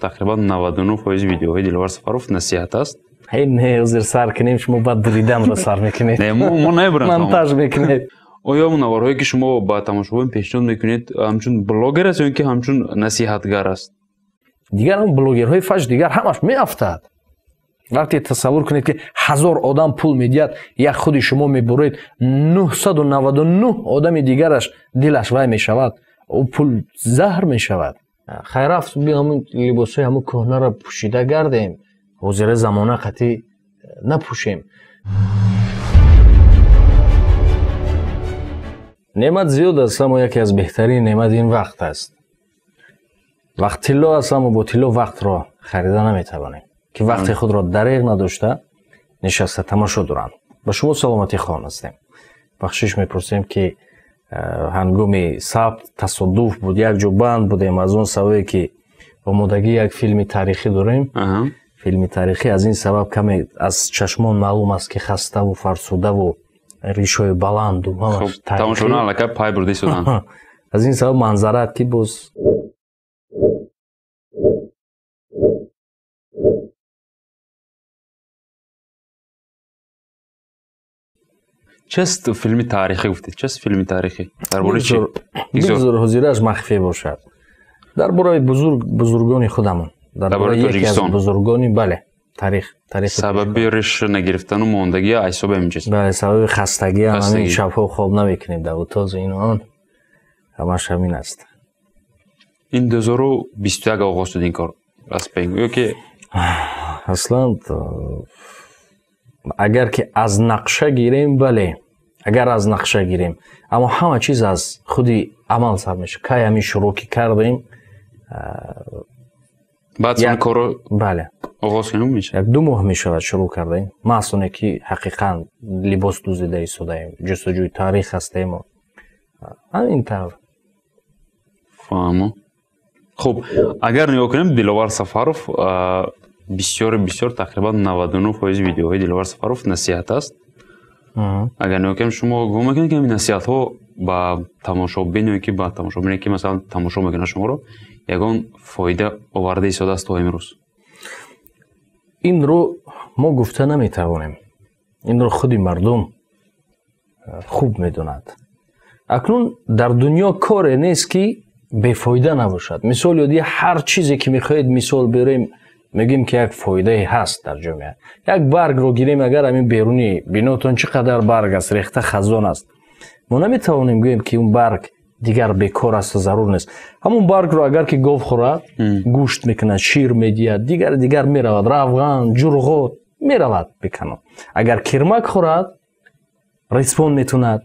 тақрибан 99% видеоҳои Диловар Сафаров насиҳат аст. Ҳей, не, ҳозир сар кунем, шумо баъд буриданро сар мекунед. Не, мо намебурем. Монтаж мекунед. Оё наворҳое ки шумо ба тамошобин пешниҳод мекунед, ҳамчун блогер аст ё ин ки ҳамчун насиҳатгар аст? Дигар он блогерҳои фаш дигар ҳамаш меафтад. Вақте тасаввур кунед, ки 1000 одам пул медиҳад, як худи шумо мебуред, 999 одами дигараш дилаш вай мешавад, ӯ пул заҳр мешавад. Хайр, рафт би ҳамун либосҳои ҳамун кӯҳнаро пӯшида гардем, ҳозира замона қатъӣ напӯшем. Неъмат зиёд аст, аммо яке аз беҳтарин неъмат ин вақт аст. Вақт тилло аст, аммо бо тилло вақтро харида наметавонем, ки вақти худро дареғ надошта нишаста тамошо доранд. Ба шумо саломатӣ хоҳон ҳастем. Бахшиш мепурсем, ки ҳангоми сабт тасодуф буд, як ҷо банд будем, аз он сабабе ки омодагии як филми таърихӣ дорем. Филми таърихӣ, аз ин сабаб каме аз чашмон маълум аст, ки хаставу фарсудаву ришҳои баланду ҳамаш таърихӣ. Тамошобинон аллакай пай бурда истоданд. Аз ин сабаб манзарат ки боз Чест филми таърихӣ гуфтед? Чест филми таърихӣ? Дар бораи чӣ? Бигзор ҳозираш махфӣ бошад. Дар бораи бузургони худамон. Дар бораи яке аз бузургони, бале, таърих, таърих. Сабаби риш нагирифтану мондагӣ аз ҳисоби ҳамин чиз? Бале, сабаби хастагӣ ҳам ҳамин, шабҳо хоб намекунем дар утоз, ину он, ҳамаш ҳамин аст. Ин 2021 оғоз шуд ин кор? Раст бигӯ ё ки Аслан агар ки аз нақша гирем, бале, агар аз нақша гирем, аммо ҳама чиз аз худи амал сар мешавад. Кай ҳамин шурӯъ ки кардем, баъд сон корро бале оғоз кунем мешавад. 1-2 моҳ мешавад шурӯъ кардем. Маҳз оне ки ҳақиқан либос дӯзида истодаем, ҷустуҷӯи таърих ҳастем, ҳамин тавр. Фаҳмо. Хуб, агар нигоҳ кунем, Диловар Сафаров бисёр бисёр, тақрибан 99% видеоҳои Диловар Сафаров насиҳат аст. Агар нигоҳ кунем, шумо гумон мекунед, ки ҳамин насиҳатҳо ба тамошобин ё ки ба тамошобине ки масалан тамошо мекунад шуморо, ягон фоида оварда истодааст то имрӯз? Инро мо гуфта наметавонем. Инро худи мардум хуб медонад. Акнун дар дунё коре нест, ки бефоида набошад. Мисол ёди ҳар чизе ки мехоҳед мисол берем, мегӯем, ки як фоидае ҳаст дар ҷомеа. Як баргро гирем, агар ҳамин беруни бинотон чӣ қадар барг аст, рехта хазон аст, мо наметавонем гӯем, ки он барг дигар бекор аст, зарур нест. Ҳамон баргро агар ки гов хӯрад, гӯшт мекунад, шир медиҳад, дигар дигар меравад, равған, ҷурғот меравад беканон. Агар кирмак хӯрад, респон метунад,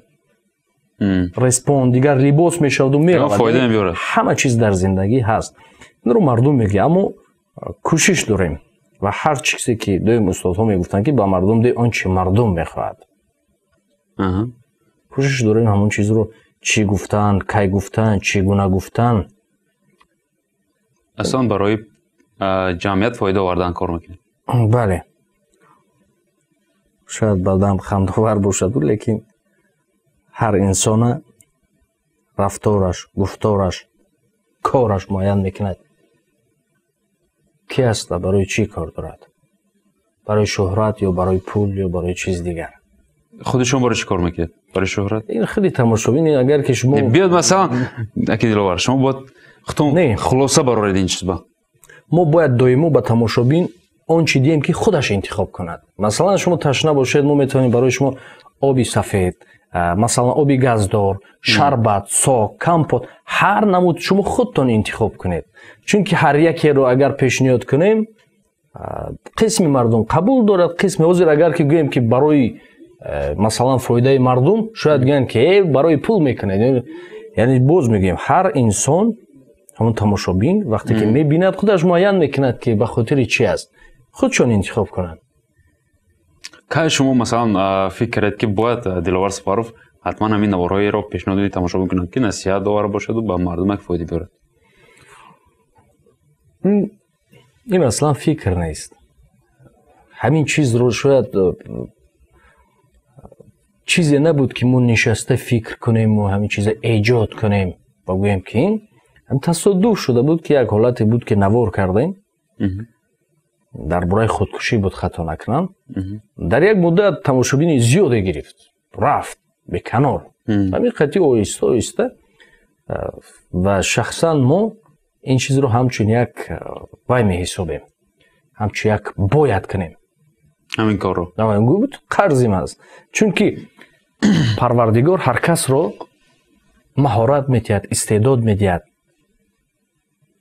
респон дигар либос мешаваду меравад. Фоида мебиёрад. Ҳама чиз дар зиндагӣ ҳаст, инро мардум мегӯяд, аммо кӯшиш дорем ва ҳар чизе ки доим устодҳо мегуфтанд, ки ба мардум де он чи мардум мехоҳад, кӯшиш дорем ҳамон чизро чӣ гуфтан, кай гуфтан, чӣ гуна гуфтан. Аслан барои ҷамъият фоида овардан кор мекунед. Бале, шояд баъдан хандовар бошаду, лекин ҳар инсона рафтораш, гуфтораш, кораш муайян мекунад, ки аст ва барои чӣ кор дорад, барои шӯҳрат ё барои пул ё барои чиз дигар. Худи шумо барои чӣ кор мекунед? Барои шӯҳрат? Ин худи тамошобин, агар ки шумо биёд, масалан, аки Диловар, шумо бояд худтон хулоса бароред ин чиз ба. Мо бояд доимо ба тамошобин он чи диҳем, ки худаш интихоб кунад. Масалан, шумо ташна бошед, мо метавонем барои шумо оби сафед, масалан, оби газдор, шарбат, сок, компот, ҳар намуд шумо худтон интихоб кунед, чунки ҳар якеро агар пешниҳод кунем, қисми мардум қабул дорад, қисми ҳозир агар ки гӯем, ки барои масалан фоидаи мардум, шояд гӯянд, ки э, барои пул мекунед. Яъне боз мегӯем, ҳар инсон, ҳамон тамошобин, вақте ки мебинад, худаш муайян мекунад, ки ба хотири чи аст, худшон интихоб кунанд. Кай шумо масалан фикр кардед, ки бояд Диловар Сафаров ҳатман ҳамин наворҳоеро пешниҳоди тамошобин кунад, ки насиҳат овар бошаду ба мардум як фоида биёрад? Ин аслан фикр нест. Ҳамин чизро шояд чизе набуд, ки мо нишаста фикр кунему ҳамин чиза эҷод кунем ва гӯем, ки ин тасодуф шуда буд, ки як ҳолате буд, ки навор кардем. Дар бораи худкушӣ буд, хато накунам. Дар як муддат тамошобини зиёде гирифт, рафт беканор. Ҳамин қатъи оҳиста оҳиста ва шахсан мо ин чизро ҳамчун як вай меҳисобем, ҳамчун як бояд кунем ҳамин корро. Қарзим аст, чунки Парвардигор ҳар касро маҳорат медиҳад, истеъдод медиҳад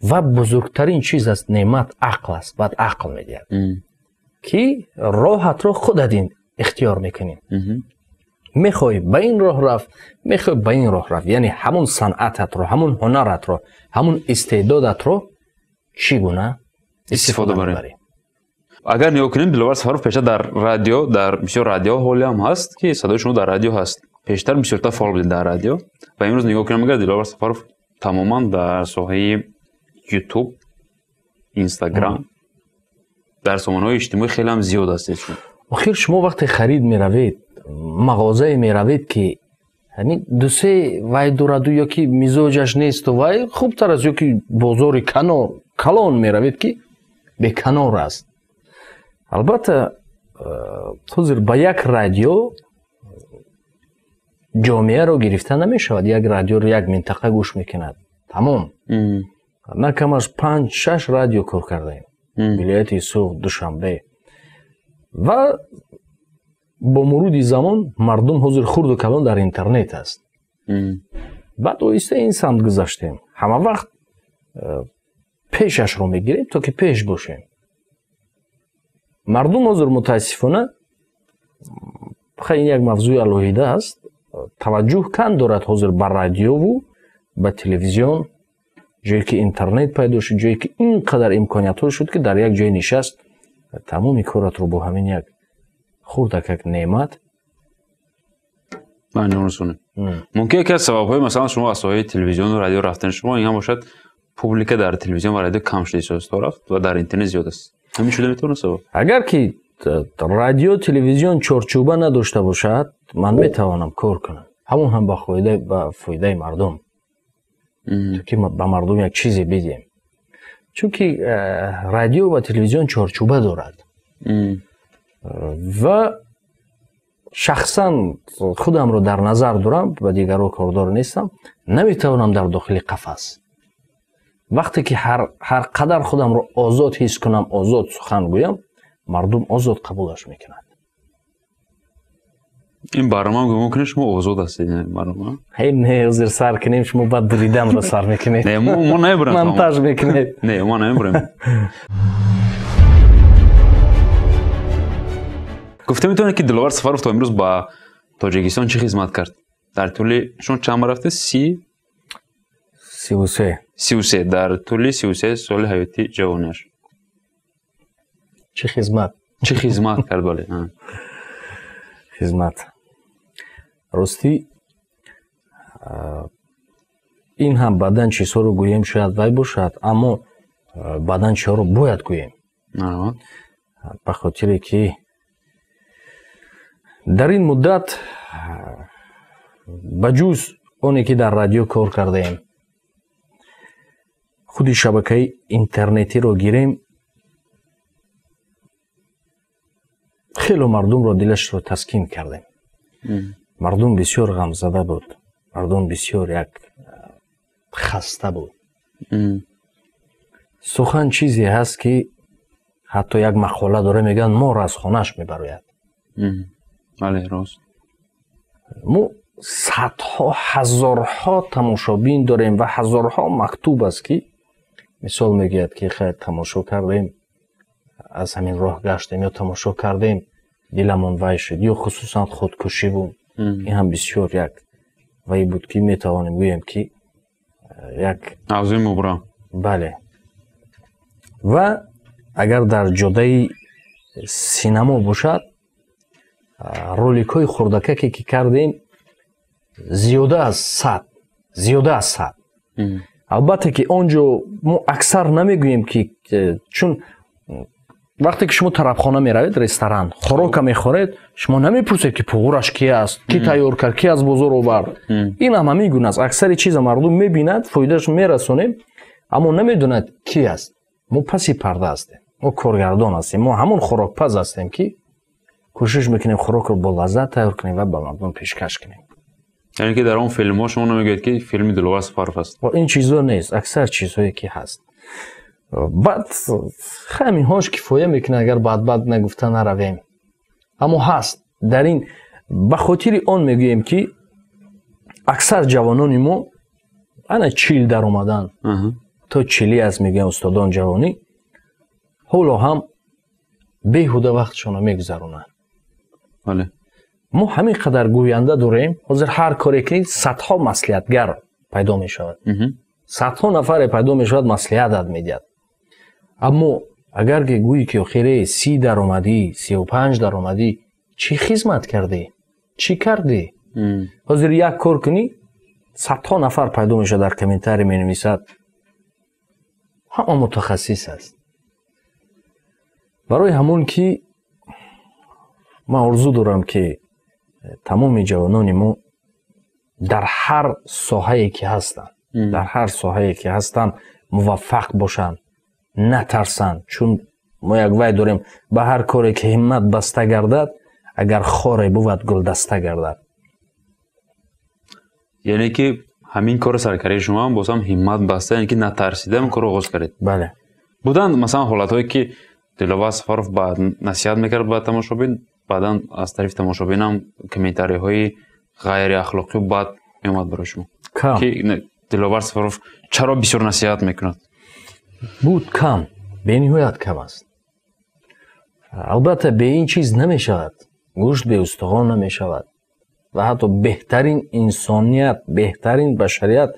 ва бузургтарин чиз аст неъмат ақл аст. Баъд ақл медиҳад, ки роҳатро худат ихтиёр мекунӣ. Мехоҳӣ ба ин роҳ рафт, мехоҳӣ ба ин роҳ рафт. Яъне ҳамон санъататро, ҳамон ҳунаратро, ҳамон истеъдодатро чӣ гуна истифода барӣ. Агар нигоҳ кунем, Диловар Сафаров пештар дар радио, дар бисёр радио ҳоле ҳам ҳаст, ки садои шумо дар радио ҳаст. Пештар бисёртар фаъол будед дар радио ва имрӯз нигоҳ кунем, агар Диловар Сафаров тамоман дар соҳаи YouTube, Instagram, дар сомонаҳои иҷтимоӣ хеле ҳам зиёд ҳастед шумо. Охир шумо вақте харид меравед, мағозае меравед, ки ҳамин ду-се вай дораду ё ки мизоҷаш несту вай хубтар аст, ё ки бозори калон меравед, ки беканор аст. Албатта, ҳозир ба як радио ҷомеаро гирифта намешавад. Як радиоро як минтақа гӯш мекунад, тамом. На кам аз 5-6 радио кор кардаем, вилояти Суғд, Душанбе. Ва бо муруди замон мардум ҳозир хурду калон дар интернет аст. Баъд оҳиста ин самт гузаштем. Ҳама вақт пешашро мегирем, то ки пеш бошем. Мардум ҳозир мутаассифона, ин як мавзӯи алоҳида аст, таваҷҷӯҳ кам дорад ҳозир ба радиову ба телевизион, ҷое ки интернет пайдо шуд, ҷое ки ин қадар имкониятҳо шуд, ки дар як ҷой нишаст тамоми коратро бо ҳамин як хурдак як неъмат анҷом расонем. Мумкин яке аз сабабҳои масалан шумо аз соҳаи телевизиону радио рафтани шумо ин ҳам бошад, публика дар телевизион ва радио кам шуда исто рафт ва дар интернет зиёд аст. Ҳамин шуда метавонад сабаб? Агар ки радио телевизион чорчӯба надошта бошад, ман метавонам кор кунам. Ҳамон ҳам ба фоидаи мардум, то ки ба мардум як чизе бидиҳем. Чунки радио ва телевизион чорчӯба дорад. Ва шахсан худамро дар назар дорам, ба дигарро кордор нестам, наметавонам дар дохили қафас. Вақте ки ҳар қадар худамро озод ҳис кунам, озод сухан гӯям, мардум озод қабулаш мекунад. Ин барнома гумон кунед шумо озод ҳастед, барнома? Ҳей, не, ҳозир сар кунем, шумо баъд буриданро сар мекунед. Не, мо намебурем. Монтаж мекунед. Не, мо намебурем. Гуфта метавонед, ки Диловар Сафаров то имрӯз ба Тоҷикистон чӣ хизмат кард? Дар тӯли шумо чанд бор рафтед? 33. 33. Дар тӯли 33 соли ҳаёти ҷавониаш. Чӣ хизмат? Чӣ хизмат кард, бале. Хизмат. Ростӣ, ин ҳам баъдан чизҳоро гӯем шояд вай бошад, аммо баъдан чиҳоро бояд гӯем. Ба хотире ки дар ин муддат ба ҷуз оне ки дар радио кор кардаем, худи шабакаи интернетиро гирем, хело мардумро дилашро таскин кардем. Мардум бисёр ғамзада буд, мардум бисёр як хаста буд. Сухан чизе ҳаст, ки ҳатто як мақола дора, мегӯянд мор аз хонаш мебарояд. Бале, рост. Мо садҳо, ҳазорҳо тамошобин дорем ва ҳазорҳо мактуб аст, ки мисол мегӯяд, ки хайр тамошо кардем, аз ҳамин роҳ гаштем, ё тамошо кардем, диламон вай шуд, ё хусусан худкушӣ буд. Ин ҳам бисёр як вай буд, ки метавонем гӯем, ки як мавзӯи мубрам. Бале. Ва агар дар ҷодаи синамо бошад, роликҳои хурдакаке ки кардем зиёда аз 100, зиёда аз 100. Албатта ки он ҷо мо аксар намегӯем, ки чун вақте ки шумо тарабхона меравед, ресторан, хӯрока мехӯред, шумо намепурсед, ки пуғураш ки аст, ки тайёр кард, ки аз бозор овард. Ин ҳам ҳамин гуна аст. Аксари чиза мардум мебинад, фоидааш мерасонем, аммо намедонад ки аст. Мо паси парда ҳастем, мо коргардон ҳастем, мо ҳамон хӯрокпаз ҳастем, ки кӯшиш мекунем хӯрокро бо лаззат тайёр кунем ва ба мардум пешкаш кунем. Яъне ки дар он филмҳо шумо намегӯед, ки филми Диловар Сафаров аст? Ин чизо нест, аксар чизҳое ки ҳаст. Баъд ҳаминҳош кифоя мекунад, агар бадбад нагуфта наравем. Аммо ҳаст. Дар ин ба хотири он мегӯем, ки аксар ҷавонони мо ана 40 даромадан, то 40 аст, мегӯям устодон, ҷавонӣ ҳоло ҳам беҳуда вақтшонро мегузаронанд. Мо ҳамин қадар гӯянда дорем, ҳозир ҳар коре кунед, садҳо маслиҳатгар пайдо мешавад, садҳо нафаре пайдо мешавад, маслиҳатат медиҳад. Аммо агар ки гӯӣ, ки охире 30 даромадӣ, 35 даромадӣ, чӣ хизмат кардӣ, чӣ кардӣ? Ҳозир як кор кунӣ, садҳо нафар пайдо мешавад, дар комментарий менависад, ҳама мутахассис аст. Барои ҳамон ки ман орзу дорам, ки тамоми ҷавонони мо дар ҳар соҳае ки ҳастанд, дар ҳар соҳае ки ҳастанд, муваффақ бошанд, натарсанд. Чун мо як вай дорем: ба ҳар коре ки ҳиммат баста гардад, агар хоре бувад, гулдаста гардад. Яъне ки ҳамин кори саркардаи шумо ҳам боз ҳам ҳиммат баста, яъне ки натарсида ҳамин корро оғоз кардед. Бале. Буданд, масалан, ҳолатҳое, ки Диловар Сафаров ба насиҳат мекард ба тамошобин, баъдан аз тарафи тамошобинам комментариҳои ғайриахлоқию бад меомад барои шумо, ки Диловар Сафаров чаро бисёр насиҳат мекунад? Буд, кам, бениҳоят кам аст. Албатта, бе ин чиз намешавад, гӯшт бе устухон намешавад. Ва ҳатто беҳтарин инсоният, беҳтарин башарият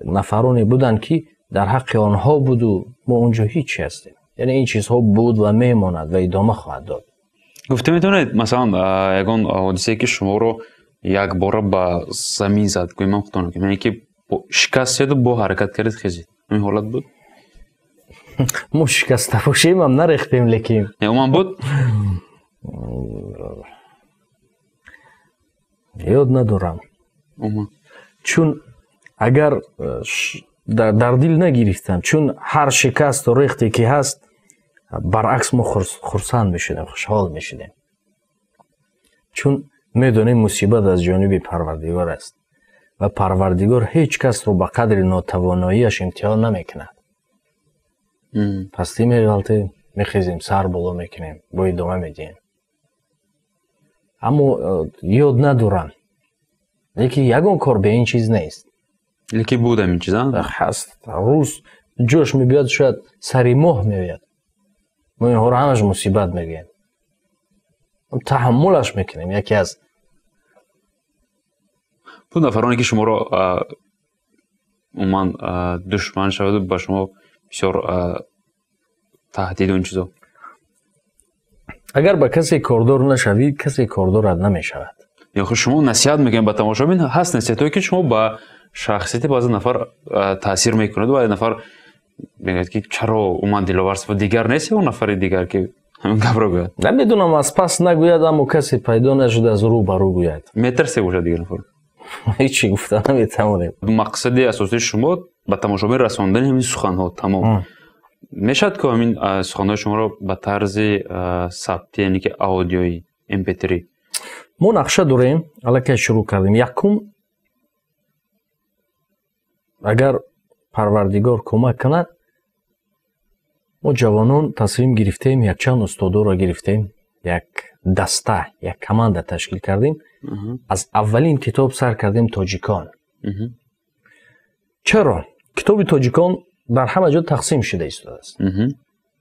нафароне буданд, ки дар ҳаққи онҳо буду мо он ҷо ҳичи ҳастем. Яъне ин чизҳо буд ва мемонад ва идома хоҳад дод. Гуфта метавонед, масалан, ягон ҳодисае, ки шуморо якбора ба замин зад, гӯем, ман худтон, яъне ки шикастеду бо ҳаракат кардед, хезед, ҳамин ҳолат буд? Мо шикаста бошем ҳам нарехтем, лекин Умуман буд? Ёд надорам, чун агар дар дил нагирифтам, чун ҳар шикасту рехте ки ҳаст, баръакс, мо хурсанд мешудем, хушҳол мешудем, чун медонем, мусибат аз ҷониби Парвардигор аст ва Парвардигор ҳеҷ касро ба қадри нотавоноияш имтиҳон намекунад. Пастӣ меғалтем, мехезем, сар боло мекунем, бо идома медиҳем. Аммо ёд надорам, лекин ягон кор бе ин чиз нест. Лекин буд ҳамин чиз? Ҳаст. Рӯз ҷош мебиёд, шояд сари моҳ меояд. Мо инҳоро ҳамаш мусибат мегӯем, таҳаммулаш мекунем, яке аз Буд нафароне, ки шуморо умуман душман шаваду ба шумо бисёр таҳдиду ин чизо? Агар ба касе кордор нашавӣ, касе кордорат намешавад. Ё худ шумо насиҳат мекунед ба тамошобин, ҳаст насиҳатҳое, ки шумо ба шахсияти баъзе нафар таъсир мекунад ва нафар мегӯяд, ки чаро умуман Диловар Сафаров, дигар нест ё нафари дигар, ки ҳамин гапро гӯяд? Намедонам, аз пас нагӯяд, аммо касе пайдо нашуда аз рӯ ба рӯ гӯяд. Метарсе бошад дигар нафар? Ҳечи гуфта наметавонем. Мақсади асосии шумо ба тамошобин расондани ҳамин суханҳо, тамом. Мешавад, ки ҳамин суханҳои шуморо ба тарзи сабтӣ, яъне ки аудиои mp3? Мо нақша дорем, аллакай шурӯъ кардем. Якум, агар Парвардигор кӯмак кунад, мо ҷавонон тасмим гирифтем, якчанд устодоро гирифтем, як даста, як команда ташкил кардем. Аз аввалин китоб сар кардем, «Тоҷикон». Чаро китоби «Тоҷикон» дар ҳама ҷо тақсим шуда истодааст?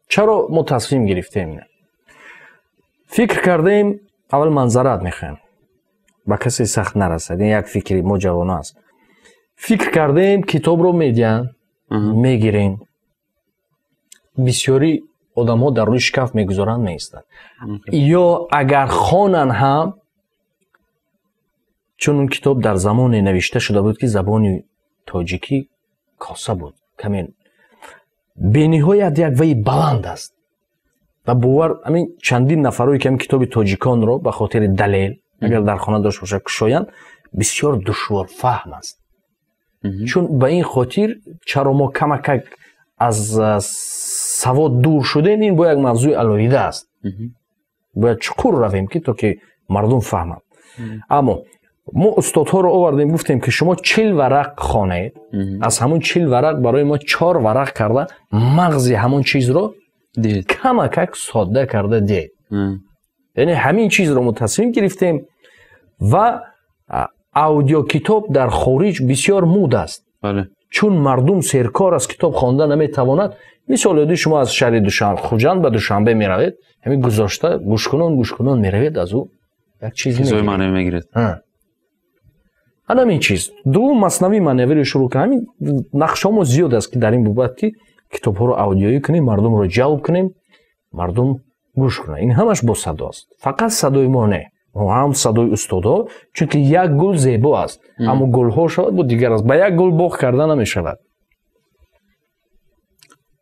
Чаро мо тасмим гирифтем? Фикр кардем, аввал манзарат мехоҳем, ба касе сахт нарасад, ин як фикри мо ҷавоно аст. Фикр кардем, китобро медиҳанд, мегирем, бисёри одамҳо дар рӯи шкаф мегузоранд, меистанд, ё агар хонанд ҳам, чун он китоб дар замоне навишта шуда буд, ки забони тоҷикӣ коса буд каме, бениҳоят як ваи баланд аст. Ва бовар, ҳамин чандин нафарое, ки ҳамин китоби «Тоҷиконро» ба хотири далел агар дар хона дошта бошад, кушоянд, бисёр душворфаҳм аст. Чун ба ин хотир чаро мо камакак Аз савод дур шудем, ин бо як мавзӯи алоҳида аст. Бояд чуқур равем ки то ки мардум фаҳманд. Аммо мо устодҳоро овардем, гуфтем ки шумо 40 варақ хонед, аз ҳамон 40 варақ барои мо 4 варақ карда мағзи ҳамон чизро камакак содда карда диҳед. Яъне ҳамин чизро мо тасмим гирифтем ва аудиокитоб дар хориҷ бисёр муд аст. Чун мардум серкор аз китоб хонда наметавонад. Мисол ёди шумо аз шаҳри Хуҷанд ба Душанбе меравед, ҳамин гузошта гӯшкунон гӯшкунон меравед, аз ӯ як чиз мегиред. Ҳамин чиз. Дуввум, маснавии маънавиро шурӯъ кунем. Ҳамин нақшаҳо мо зиёд аст ки дар ин бобат ки китобҳоро аудиоӣ кунем, мардумро ҷалб кунем, мардум гӯш кунанд. Ин ҳамаш бо садо аст. Фақат садои мо не, ҳам садои устодҳо, чунки як гул зебо аст, аммо гулҳо шавад бо дигар аст. Ба як гул боғ карда намешавад.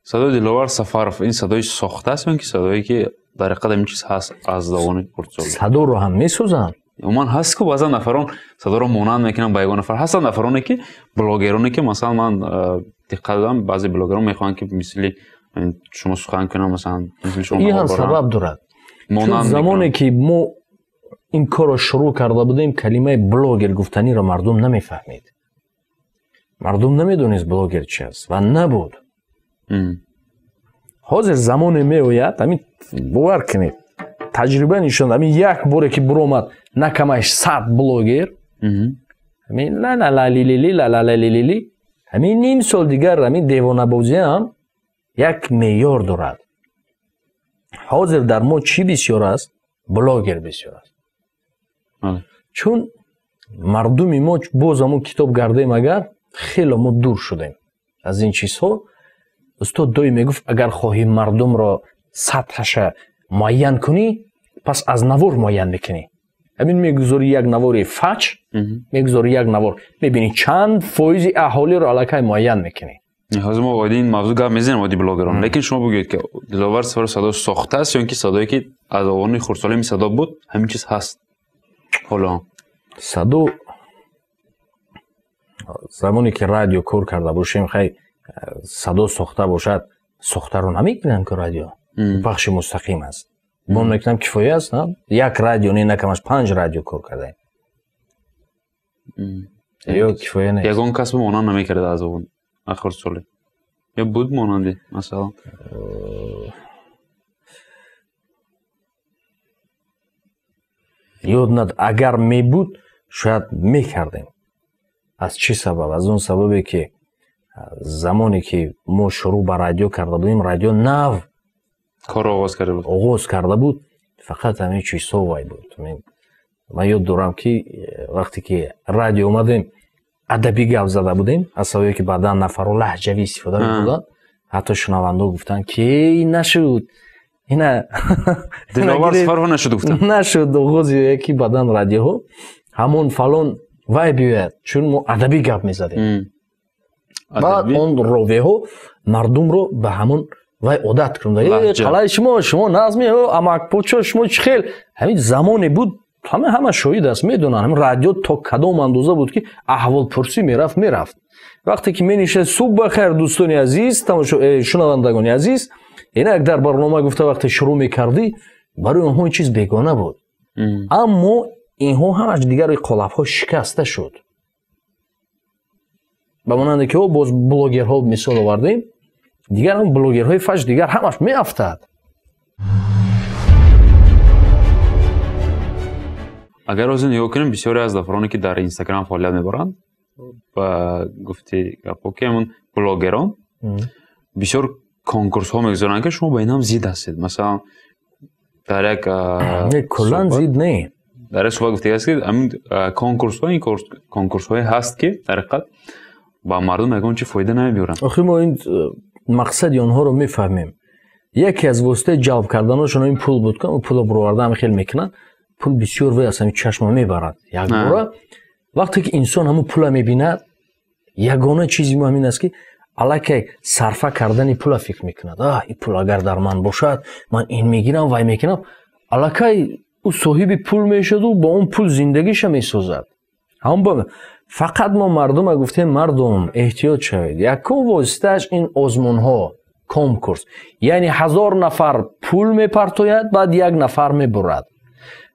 Садои Диловар Сафаров ин садои сохта аст ё ки садое ки дар ҳақиқат ҳамин чиз ҳаст аз давони хурдсолӣ? Садоро ҳам месозанд. Умуман ҳаст ку баъзан нафарон садоро монанд мекунанд ба ягон нафар. Ҳастанд нафароне ки блогероне ки масалан ман диққат додам, баъзе блогерон мехоҳанд ки мисли шумо сухан кунанд, масалан мисли шумо. Ин ҳам сабаб дорад. Чун замоне ки мо ин корро шурӯъ карда будем, калимаи блогер гуфтаниро мардум намефаҳмид. Мардум намедонист блогер чи аст ва набуд. Ҳозир замоне меояд, ҳамин бовар кунед, таҷриба нишон, ҳамин як боре ки буромад на камаш 100 блогер, ҳамин ла-ла-ла-ли-ли-ли, ла-ла-ла-ли-ли-ли, ҳамин ним сол дигар ҳамин девонабозӣ ҳам як меъёр дорад. Ҳозир дар мо чӣ бисёр аст? Блогер бисёр аст. Чун мардуми мо боз ҳамон китоб гардем, агар хело мо дур шудем аз ин чизҳо. Устод доим мегуфт, агар хоҳӣ мардумро сатҳаша муайян кунӣ, пас аз навор муайян мекунӣ. Ҳамин мегузорӣ як навори фач, мегузорӣ як навор, мебинӣ чанд фоизи аҳолиро аллакай муайян мекунӣ. Ҳозир мо оиди ин мавзӯъ гап мезанем, оиди блогерон. Лекин шумо бигӯед ки Диловар Сафаров садо сохта аст ё ин ки садое ки аз овони хурдсолӣ ҳамин садо буд, ҳамин чиз ҳаст ҳоло? Садо замоне ки радио кор карда бошем, хай садо сохта бошад, сохтаро намекунам ки радио пахши мустақим аст. Бон мекунам кифоя аст, як радио не, на камаш 5 радио кор кардаем. Ё кифоя нест. Ягон кас монанд намекарда аз он хурдсолӣ? Ё буд монанди масалан? Ёд над, агар мебуд шояд мекардем. Аз чӣ сабаб? Аз он сабабе ки замоне ки мо шурӯъ ба радио карда будем, радио нав корро оғоз карда буд. Оғоз карда буд, фақат ҳамин чизҳо вай буд. Ман ёд дорам ки вақте ки радио омадем, адабӣ гап зада будем, аз сабабе ки баъдан нафарҳо лаҳҷавӣ истифода мебурданд, ҳатто шунавандаҳо гуфтанд ки нашуд. Ина Диловар Сафаров нашуд гуфтанд. Нашуд оғози яки баъдан радиоҳо ҳамон фалон вай биёяд, чун мо адабӣ гап мезадем. Баъд он ровеҳо мардумро ба ҳамон вай одат кунанд. Қалаи шумо, шумо назми, амакпочо, шумо чӣ хел? Ҳамин замоне буд, ҳама шоҳид аст, медонанд. Ҳамин радио то кадом андоза буд ки аҳволпурсӣ мерафт. Вақте ки менишаст, субҳ бахайр дӯстони азиз, шунавандагони азиз, инак дар барнома гуфта вақте шурӯъ мекардӣ, барои онҳо ин чиз бегона буд. Аммо инҳо ҳамаш дигар қолабҳо шикаста шуд. Ба монанде ки боз блогерҳо мисол овардем, дигар ҳам блогерҳои фаҷ дигар ҳамаш меафтад. Агар ҳозир нигоҳ кунем, бисёре аз нафароне ки дар Инстаграм фаъолият мебаранд, ба гуфти гапҳо ки ҳамон блогерон бисёр конкурсҳо мегузоранд ки шумо ба ин ҳам зид ҳастед. Масалан, дар як куллан зид не. Дар як суҳбат гуфтагиаст ки ҳамин конкурсҳо, ин конкурсҳое ҳаст ки дар ҳақиқат ба мардум ягон чи фоида намебиёранд. Охир мо ин мақсади онҳоро мефаҳмем. Яке аз воситаи ҷалб карданашон ин пул буд, ки пулро бароварда ҳам хел мекунанд. Пул бисёр вай аз ҳамин чашма мебарад. Якбора вақте ки инсон ҳамон пула мебинад, ягона чизи мо ҳамин аст ки аллакай сарфа кардани пула фикр мекунад. Ин пул агар дар ман бошад, ман ин мегирам, вай мекунам. Аллакай ӯ соҳиби пул мешаду бо он пул зиндагиша месозад. Ҳамон фақат мо мардума гуфтем, мардум эҳтиёт шавед. Якум воситааш ин озмунҳо, конкурс. Яъне 1000 нафар пул мепартояд, баъд як нафар мебурад.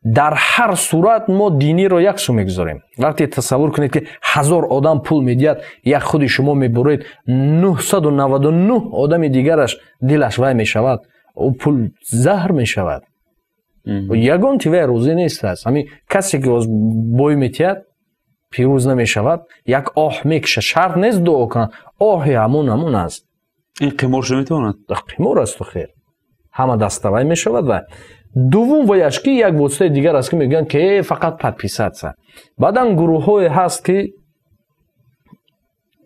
Дар ҳар сурат мо диниро як су мегузорем. Вақте тасаввур кунед, ки 1000 одам пул медиҳад, як худи шумо мебуред, 999 одами дигараш дилаш вай мешавад, ӯ пул заҳр мешавад. Ягон тивай рӯзӣ нест аст. Ҳамин касе ки бой метиҳад, пирӯз намешавад, як оҳ мекушад. Шарт нест дуо кунад, оҳи ҳамон аст. Ин қимор шуда метавонад? Қимор асту хер. Ҳама даставай мешавад. Ва дуввум ваяш ки як воситаи дигар аст, ки мегӯянд, ки фақат подписаться. Баъдан гурӯҳҳое ҳаст, ки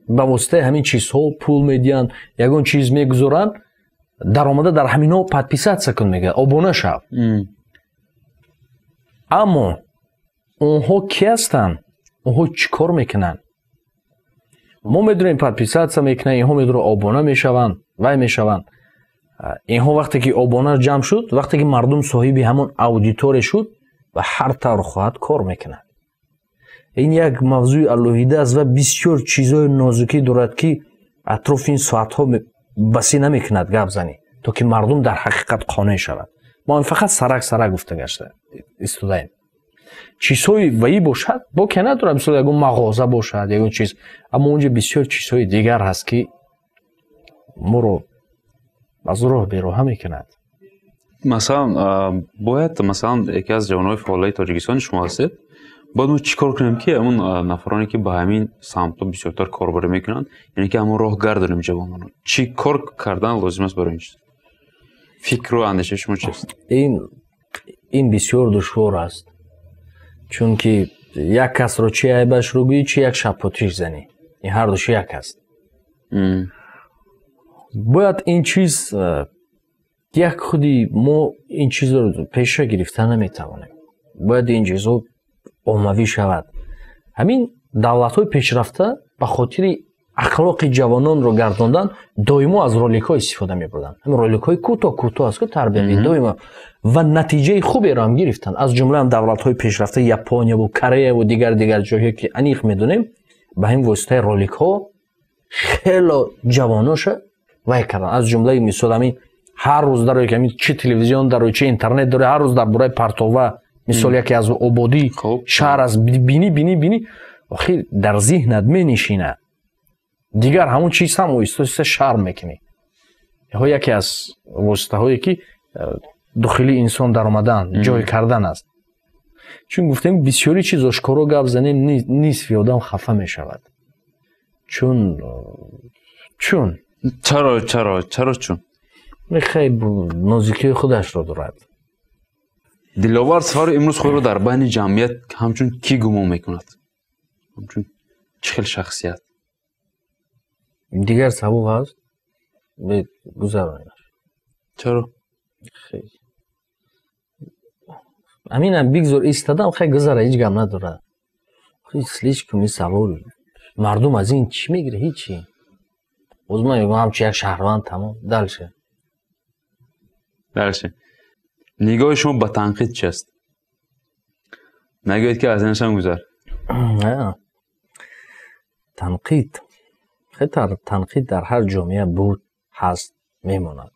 ба воситаи ҳамин чизҳо пул медиҳанд, ягон чиз мегузоранд, даромада дар ҳаминҳо подписаться кун, мегӯяд, обуна шав. Аммо онҳо ки ҳастанд? Онҳо чӣ кор мекунанд? Мо медонем, подписаться мекунанд, инҳо медонанд, обуна мешаванд, вай мешаванд. Инҳо вақте ки обуна ҷамъ шуд, вақте ки мардум соҳиби ҳамон аудитория шуд, ва ҳар тавр хоҳад кор мекунад. Ин як мавзӯи алоҳида аст ва бисёр чизҳои нозукӣ дорад, ки атрофи ин соатҳо басӣ намекунад гап занӣ, то ки мардум дар ҳақиқат қонеъ шавад. Мо фақат сарак сарак гуфта гашта истодаем. Чизҳои ваӣ бошад, боке надорад, мисол ягон мағоза бошад, ягон чиз, аммо онҷо бисёр чизҳои дигар ҳаст, ки моро аз роҳ бероҳа мекунад. Масалан, бояд, масалан, яке аз ҷавонони фаъолаи Тоҷикистони шумо ҳастед, бояд мо чӣ кор кунем, ки ҳамон нафароне, ки ба ҳамин самтҳо бисёртар корбарӣ мекунанд, яъне ки ҳамон роҳ гардонем ҷавононро. Чӣ кор кардан лозим аст барои ин чиз? Фикру андешаи шумо чист? Ин бисёр душвор аст, чунки як касро чи айбашро гӯӣ, чи як шабпотиш занӣ, ин ҳардуш як аст. Бояд ин чиз як худи мо ин чизро пеша гирифта наметавонем. Бояд ин чизҳо оммавӣ шавад. Ҳамин давлатҳои пешрафта ба хотири ахлоқи ҷавононро гардондан доимо аз роликҳо истифода мебурданд. Ҳамин роликҳои кӯтоҳ кӯтоҳ аст, ки тарбиявӣ доимо, ва натиҷаи хуберо ҳам гирифтанд. Аз ҷумла ҳам давлатҳои пешрафта Японияву Кореяву дигар ҷойҳое, ки аниқ медонем, ба ҳамин воситаи роликҳо хело ҷавоноша вай карданд. Аз ҷумлаи мисол ҳамин ҳар рӯз дарое, ки ҳамин чи телевизион дарое, чи интернет дарое, ҳар рӯз дар бораи партова, мисол яке аз ободии шаҳр аст, бинӣ бинӣ бинӣ, охир дар зиҳнат менишинад. Дигар ҳамон чиз ҳам оҳиста оҳиста шарм мекунӣ. Инҳо яке аз воситаҳое, ки дохили инсон даромадан, ҷой кардан аст. Чун гуфтем, бисёри чиз ошкоро гап занем, нисфи одам хафа мешавад. Чун чаро чаро чаро чун? Хеле нозикии худашро дорад. Диловар Сафаров имрӯз худро дар байни ҷамъият ҳамчун кӣ гумон мекунад? Ҳамчун чӣ хел шахсият? Дигар савол ҳаст, гузаронем. Чаро? Ҳаминам бигзор истадам, хай гузара, ҳеҷ гап надорад. Слишком ин савол. Мардум аз ин чӣ мегирад? Ҳечи. Боз ман мегӯям ҳамчун як шаҳрванд, тамом. Дальше. Дальше. Нигоҳи шумо ба танқид чи аст? Нагӯед, ки аз инашам гузар. Танқид. Танқид дар ҳар ҷомеа буд, ҳаст, мемонад.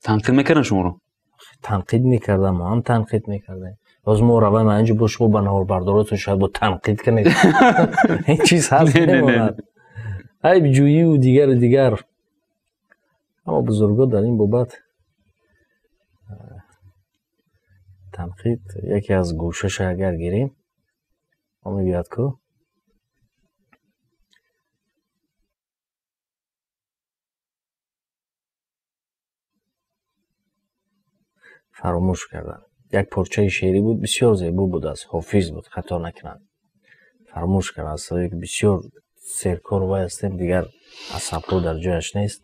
Танқид мекарданд шуморо? Танқид мекардам, мо ҳам танқид мекардем. Боз мо равем анҷо, бо шумо ба наворбардоротон шояд бо танқид кунед. Ин чиз ҳаст, мемонад. Айбҷӯиву дигару дигар. Аммо бузургҳо дар ин бобат танқид яке аз гӯшаша агар гирем, мо мегӯяд ку фаромӯш кардам. Як порчаи шеърӣ буд, бисёр зебо буд, аз Ҳофиз буд, хато накунам. Фаромӯш кардам, аз сабаби ки бисёр серкор вай ҳастем, дигар асабҳо дар ҷояш нест.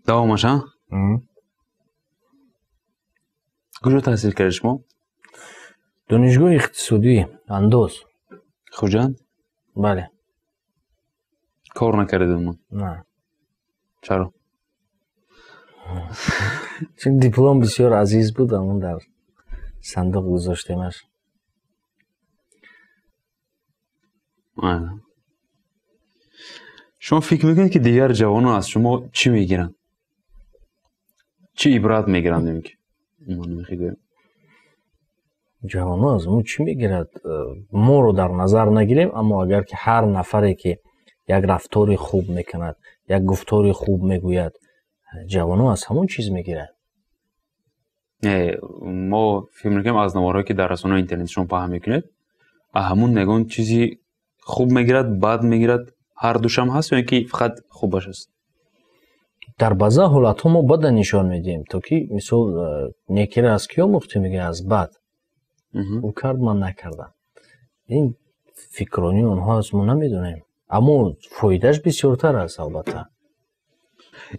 Давомаш, а? Куҷо таҳсил кардед шумо? Донишгоҳи иқтисодӣ, андоз. Хуҷанд? Бале. Кор накардед умуман? На. Чаро? Чун диплом бисёр азиз буд, амон дар сандуқ гузоштемаш. Шумо фикр мекунед, ки дигар ҷавонон аз шумо чӣ мегиранд? Чӣ ибрат мегиранд? Ки ҷавонон аз мо чӣ мегирад? Моро дар назар нагирем, аммо агар ки ҳар нафаре ки як рафтори хуб мекунад, як гуфтори хуб мегӯяд, ҷавонон аз ҳамон чиз мегиранд. Мо фикр мекунем, аз наворҳое ки дар расонаҳои интернет шумо паҳн мекунед, ҳамун ягон чизи хуб мегирад, бад мегирад, ҳар душам ҳаст ё ин ки фақат хубаш аст? Дар баъзан ҳолатҳо мо бада нишон медиҳем, то ки мисол некиро аз кӣ омӯхтем, мегӯяд аз бад. Ӯ кард, ман накардам. Ин фикронии онҳо аст, мо намедонем. Аммо фоидааш бисёртар аст, албатта.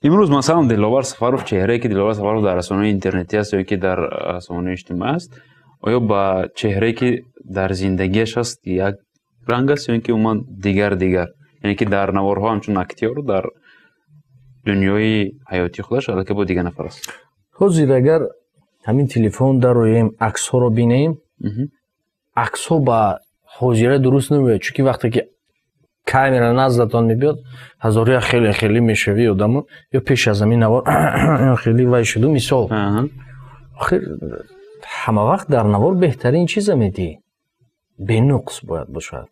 Имрӯз масалан Диловар Сафаров, чеҳрае ки Диловар Сафаров дар расонаҳои интернетӣ аст ё ки дар расонаҳои иҷтимоӣ аст, оё ба чеҳрае ки дар зиндагиаш аст як ранг аст ё ин ки умуман дигар дигар? Яъне ки дар наворҳо ҳамчун актёр, дар дунёи ҳаётии худаш аллакай бо дигар нафар аст. Ҳозир агар ҳамин телефон дароем, аксҳоро бинем, аксҳо ба ҳозира дуруст намеояд, чунки вақте ки камера наздатон мебиёд, ҳазория хеле хеле мешавӣ одамо, ё пеш аз ҳамин навор хеле вай шуду мисол. Охир ҳама вақт дар навор беҳтарин чиза медиҳӣ, бенуқс бояд бошад,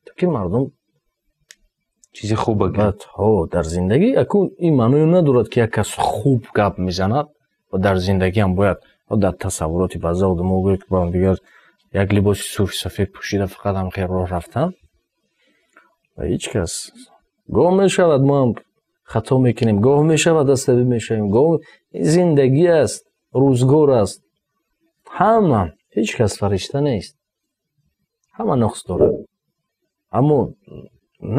то ки мардум чизи хуб бигирад. Дар зиндагӣ акун ин маъное надорад, ки як кас хуб гап мезанад ва дар зиндагиам бояд дар тасаввуроти баъза одамо гӯяд, ки ба дигар як либоси сурхи сафед пӯшида фақат ҳам хел роҳ рафтан. Ва ҳеҷ кас гоҳ мешавад мо ҳам хато мекунем, гоҳ мешавад асабӣ мешавем, гоҳ зиндагӣ аст, рӯзгор аст. Ҳама, ҳеҷ кас фаришта нест, ҳама нуқс дорад. Аммо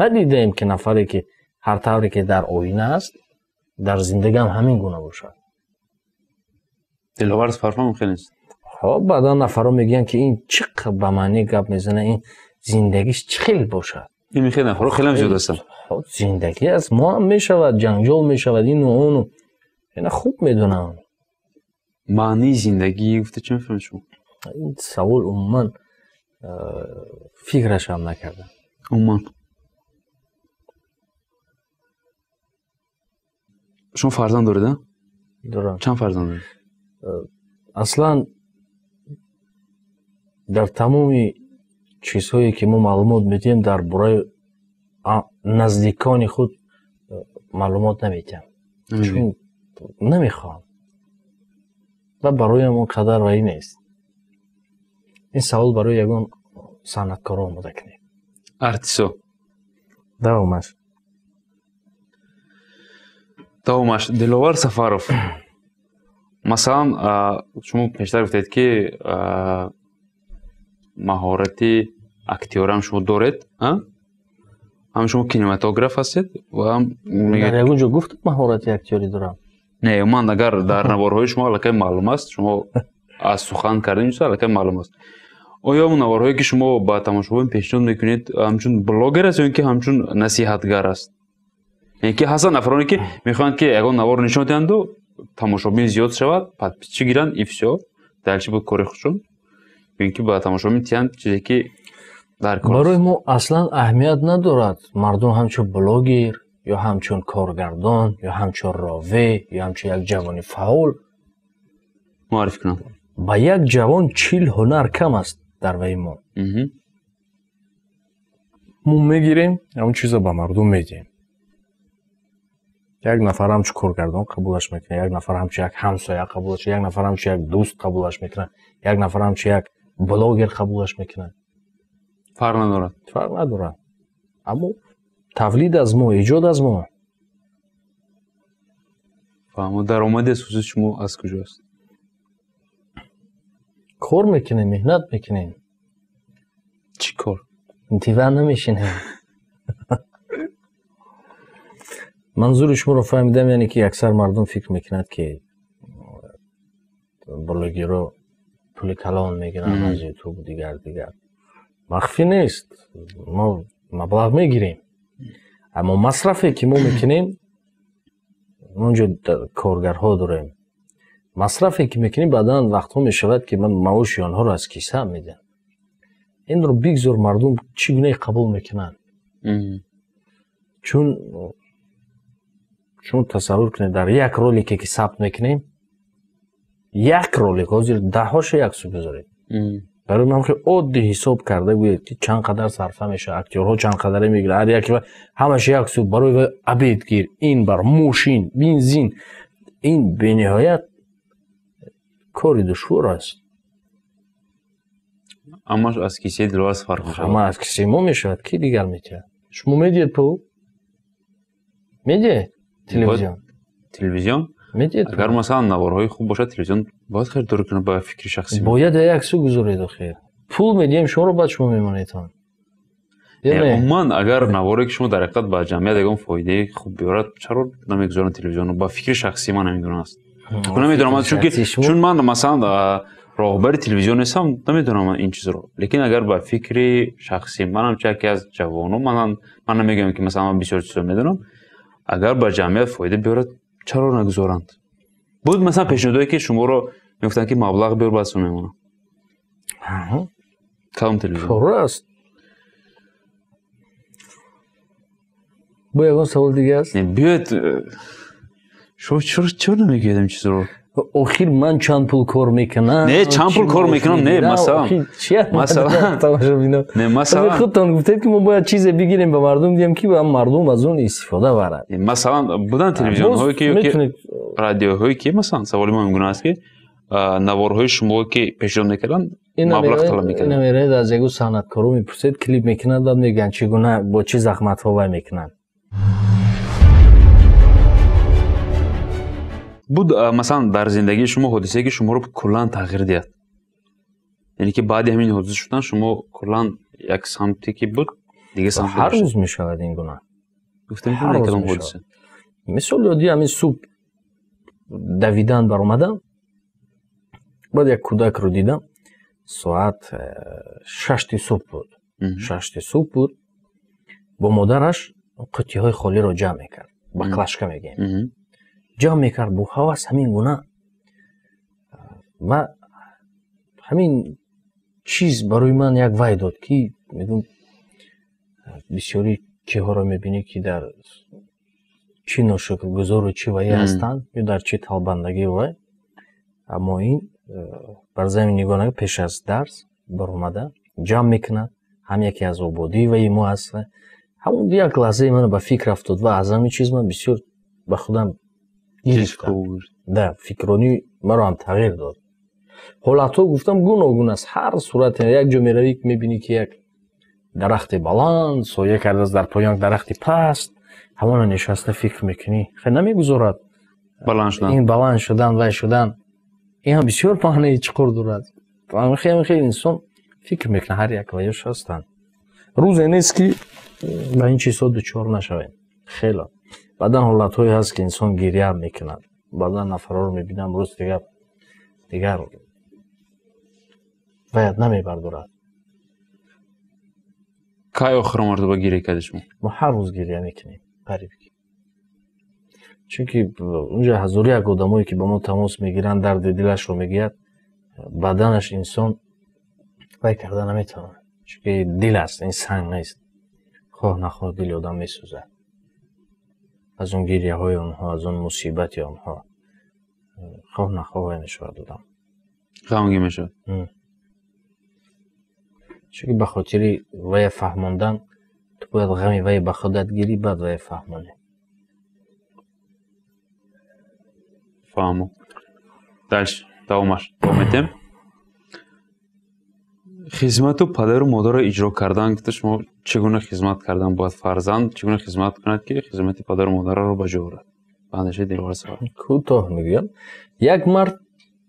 надидаем, ки нафаре ки ҳар тавре ки дар оина аст, дар зиндагӣ ҳам ҳамин гуна бошад. Диловар Сафаров мумкин нест. Баъдан нафарҳо мегӯянд, ки ин чӣ ба маъни гап мезанад, ин зиндагиш чӣ хел бошад? Ин хеле нафарҳо хеле зиёд ҳастанд. Зиндагӣ аст, мо ҳам мешавад, ҷанҷол мешавад, ину ону. Ина хуб медонам. Маънии зиндагӣ гуфта чӣ мефаҳмед шумо? Ин савол умуман фикраш ҳам накардам. Умуман. Шумо фарзанд доред, а? Дорам. Чанд фарзанд доред? Аслан дар тамоми чизҳое ки мо маълумот медиҳем, дар бораи наздикони худ маълумот намедиҳам, чун намехоҳам ва бароям он қадар вай нест. Ин савол барои ягон санъаткоро омода кунед. Артисо. Давомаш. Давомаш. Диловар Сафаров. Масалан, шумо пештар гуфтед, ки маҳорати актёрам шумо доред, ҳам шумо кинематограф ҳастед ва ҳам дар ягон ҷо гуфтам маҳорати актёрӣ дорам? Не, ман агар дар наворҳои шумо аллакай маълум аст, шумо аз сухан кардани чиз аллакай маълум аст. Оё он наворҳое ки шумо ба тамошобин пешниҳод мекунед, ҳамчун блогер аст ё ин ки ҳамчун насиҳатгар аст? Яъне ки ҳастанд нафароне, ки мехоҳанд, ки ягон навор нишон диҳанду тамошобин зиёд шавад, подписчик гиранд и всё, дальше буд кори худшон, ё ин ки ба тамошобин тиҳанд чизе ки дар кор аст. Барои мо аслан аҳамият надорад мардум ҳамчун блогер ё ҳамчун коргардон ё ҳамчун рове ё ҳамчун як ҷавони фаъол муаррифӣ кунанд. Ба як ҷавон 40 ҳунар кам аст дар ваи мо. Мо мегирем, ҳамон чизро ба мардум медиҳем. Як нафар ҳамчун коргардон қабулаш мекунад, як нафар ҳамчун як ҳамсоя қабулаш, як нафар ҳамчун як дӯст қабулаш мекунад, як нафар ҳамчун як блогер қабулаш мекунад. Фарқ надорад. Фарқ надорад. Аммо тавлид аз мо, эҷод аз мо. Фаҳмо, даромади асосии шумо аз куҷост? Кор мекунем, меҳнат мекунем. Чӣ кор? Диван намешинем. Манзури шуморо фаҳмидам, яъне ки аксар мардум фикр мекунад, ки блогерро пули калон мегиранд аз ютуб, дигар дигар. Махфӣ нест, мо маблағ мегирем, аммо масрафе ки мо мекунем, онҷо коргарҳо дорем, масрафе ки мекунем, баъдан вақтҳо мешавад, ки ман маоши онҳоро аз кисаам медиҳам. Инро бигзор мардум чӣ гуна қабул мекунанд. Чун шумо тасаввур кунед, дар як ролике ки сабт мекунем, як ролик ҳозир даҳҳоша як су гузоред. Барои ман хеле оддӣ ҳисоб карда гӯед, ки чанд қадар сарфа мешавад, актёрҳо чанд қадаре мегиранд, ҳар яке ҳамаш як су барои обед гир, ин бар мошин, бензин, ин бениҳоят кори душвор аст. Ҳамаш аз кисаи Диловар Сафаров мешавад. Ҳама аз кисаи мо мешавад, ки дигар метиҳад? Шумо медиҳед пул? Медиҳед телевизион? Телевизион? Медиҳед. Агар масалан наворҳои хуб бошад, телевизион бояд харидорӣ кунад ба фикри шахсӣ. Бояд як су гузоред охир. Пул медиҳем шуморо, баъд шумо мемонедтон. Умуман агар наворе ки шумо дар ҳақиқат ба ҷамъият ягон фоидаи хуб биёрад, чаро намегузоранд телевизионро? Ба фикри шахсии ман ҳамин аст. Намедонам, чунки чун ман масалан роҳбари телевизион нестам, намедонам ин чизро. Лекин агар ба фикри шахсӣ манам чи яке аз ҷавонон, ман намегӯям ки масалан ман бисёр чизро медонам, агар ба ҷамъият фоида биёрад, чаро нагузоранд? Буд масалан пешниҳодое ки шуморо мегуфтанд ки маблағ биёр, баъд су мемонам. Кадом телевизион? Пурра аст. Бо ягон савол дига аст? Биёед, шумо чаро намегӯед ин чизро? Охир ман чанд пул кор мекунам? Не, чанд пул кор мекунам, не, масалан. Масалан, не, масалан. Худтон гуфтед ки мо бояд чизе бигирем ба мардум диҳем ки мардум аз он истифода барад. Масалан, буданд телевизионҳое ки радиоҳое ки масалан саволи мо ингуна аст ки наворҳои шумо ки пешниҳод мекарданд, маблағ талаб мекарданд. Ина меравед аз ягон санъаткоро мепурсед, клип мекунад, баъд мегӯянд чӣ гуна бо чӣ заҳматҳо вай мекунанд. Буд масалан дар зиндагии шумо ҳодисае ки шуморо куллан тағйир диҳад, яъне ки баъди ҳамин ҳодиса шудан шумо куллан як самте ки буд дига самт ҳар рӯз мешавад ин гуна. Гуфтем ки кадом ҳодиса? Мисол ёди ҳамин субҳ давидан баромадам, баъд як кӯдакро дидам, соат 6 субҳ буд. 6 субҳ буд, бо модараш қуттиҳои холиро ҷамъ мекард, баклашка мегӯем. Ҷамъ мекард бо ҳавас ҳамин гуна ва ҳамин чиз барои ман як вай дод ки мегӯм бисёри киҳоро мебинӣ ки дар чӣ ношукргузору чӣ вае ҳастанд ё дар чӣ талбандагӣ вай, аммо ин бар замин нигоҳ накард, пеш аз дарс баромада ҷамъ мекунад, ҳам яке аз ободии ваи мо аст. Ҳамон як лаҳзаи ман ба фикр афтод ва аз ҳамин чиз ман бисёр ба худам гирифтам. Да, фикронӣ маро ҳам тағйир дод. Ҳолатҳо гуфтам гуногун аст, ҳар сурате як ҷо меравӣ мебинӣ ки як дарахти баланд соя кардааст, дар поён дарахти паст, ҳамона нишаста фикр мекунӣ, хеле намегузорад баланд шудан, ин баланд шудан вай шудан, ин ҳам бисёр маънаи чуқур дорад. Хеле инсон фикр мекунад, ҳар як ваёш ҳастанд. Рӯзе нест ки ба ин чизҳо дучор нашавем. Хеле баъдан ҳолатҳое ҳаст ки инсон гиря мекунад, баъдан нафарҳоро мебинам рӯз дигар ваят намебардорад. Кай охиро мартаба гиря кардед шумо? Мо ҳар рӯз гиря мекунем, қариб ки. Чунки унҷа ҳазору як одамое ки ба мо тамос мегиранд, дарди дилашро мегӯяд, баданаш инсон вай карда наметавонад, чунки дил аст, ин санг нест. Хоҳ нахоҳ дили одам месӯзад аз он гиряҳои онҳо, аз он мусибати онҳо, хоҳ нахоҳ вай мешавад одам ғамгин мешавад. Чунки ба хотири вая фаҳмондан ту бояд ғами вая ба худат гирӣ, баъд вая фаҳмонӣ. Фаҳмо. Дальше давомаш давом метем. Хизмату падару модарро иҷро кардан, гуфта шумо чӣ гуна хизмат кардан бояд фарзанд, чӣ гуна хизмат кунад ки хизмати падару модарро ба ҷо орад? Ба андешаи Диловар Сафаров. Кӯтоҳ мегӯям, як мард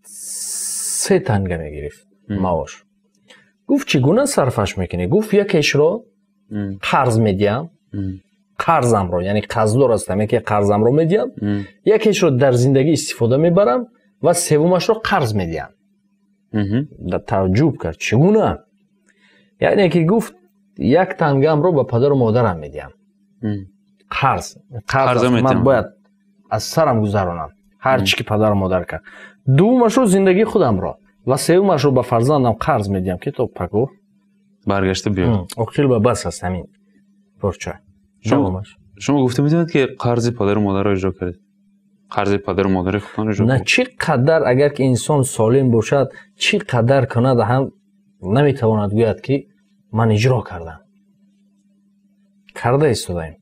3 танга мегирифт маош. Гуфт чӣ гуна сарфаш мекунӣ? Гуфт якешро қарз медиҳам, қарзамро, яъне қарздор ҳастам, яке қарзамро медиҳам, якешро дар зиндагӣ истифода мебарам ва севумашро қарз медиҳам. Тааҷҷуб кард, чӣ гуна? Яъне ки гуфт як тангамро ба падару модарам медиҳам. Қарз, қарз ман бояд аз сарам гузаронам, ҳар чӣ ки падару модар кард. Дуввумашро зиндагии худамро ва севумашро ба фарзандам қарз медиҳам ки то пагоҳ Баргашта биёд. Оқил ба бас аст ҳамин порча. Шумо гуфта метавонед, ки қарзи падару модарро иҷро кардед? Қарзи падару модари худтон иҷро кардед? На, чӣ қадар агар ки инсон солим бошад, чӣ қадар кунад ҳам наметавонад гӯяд, ки ман иҷро кардам. Карда истодаем.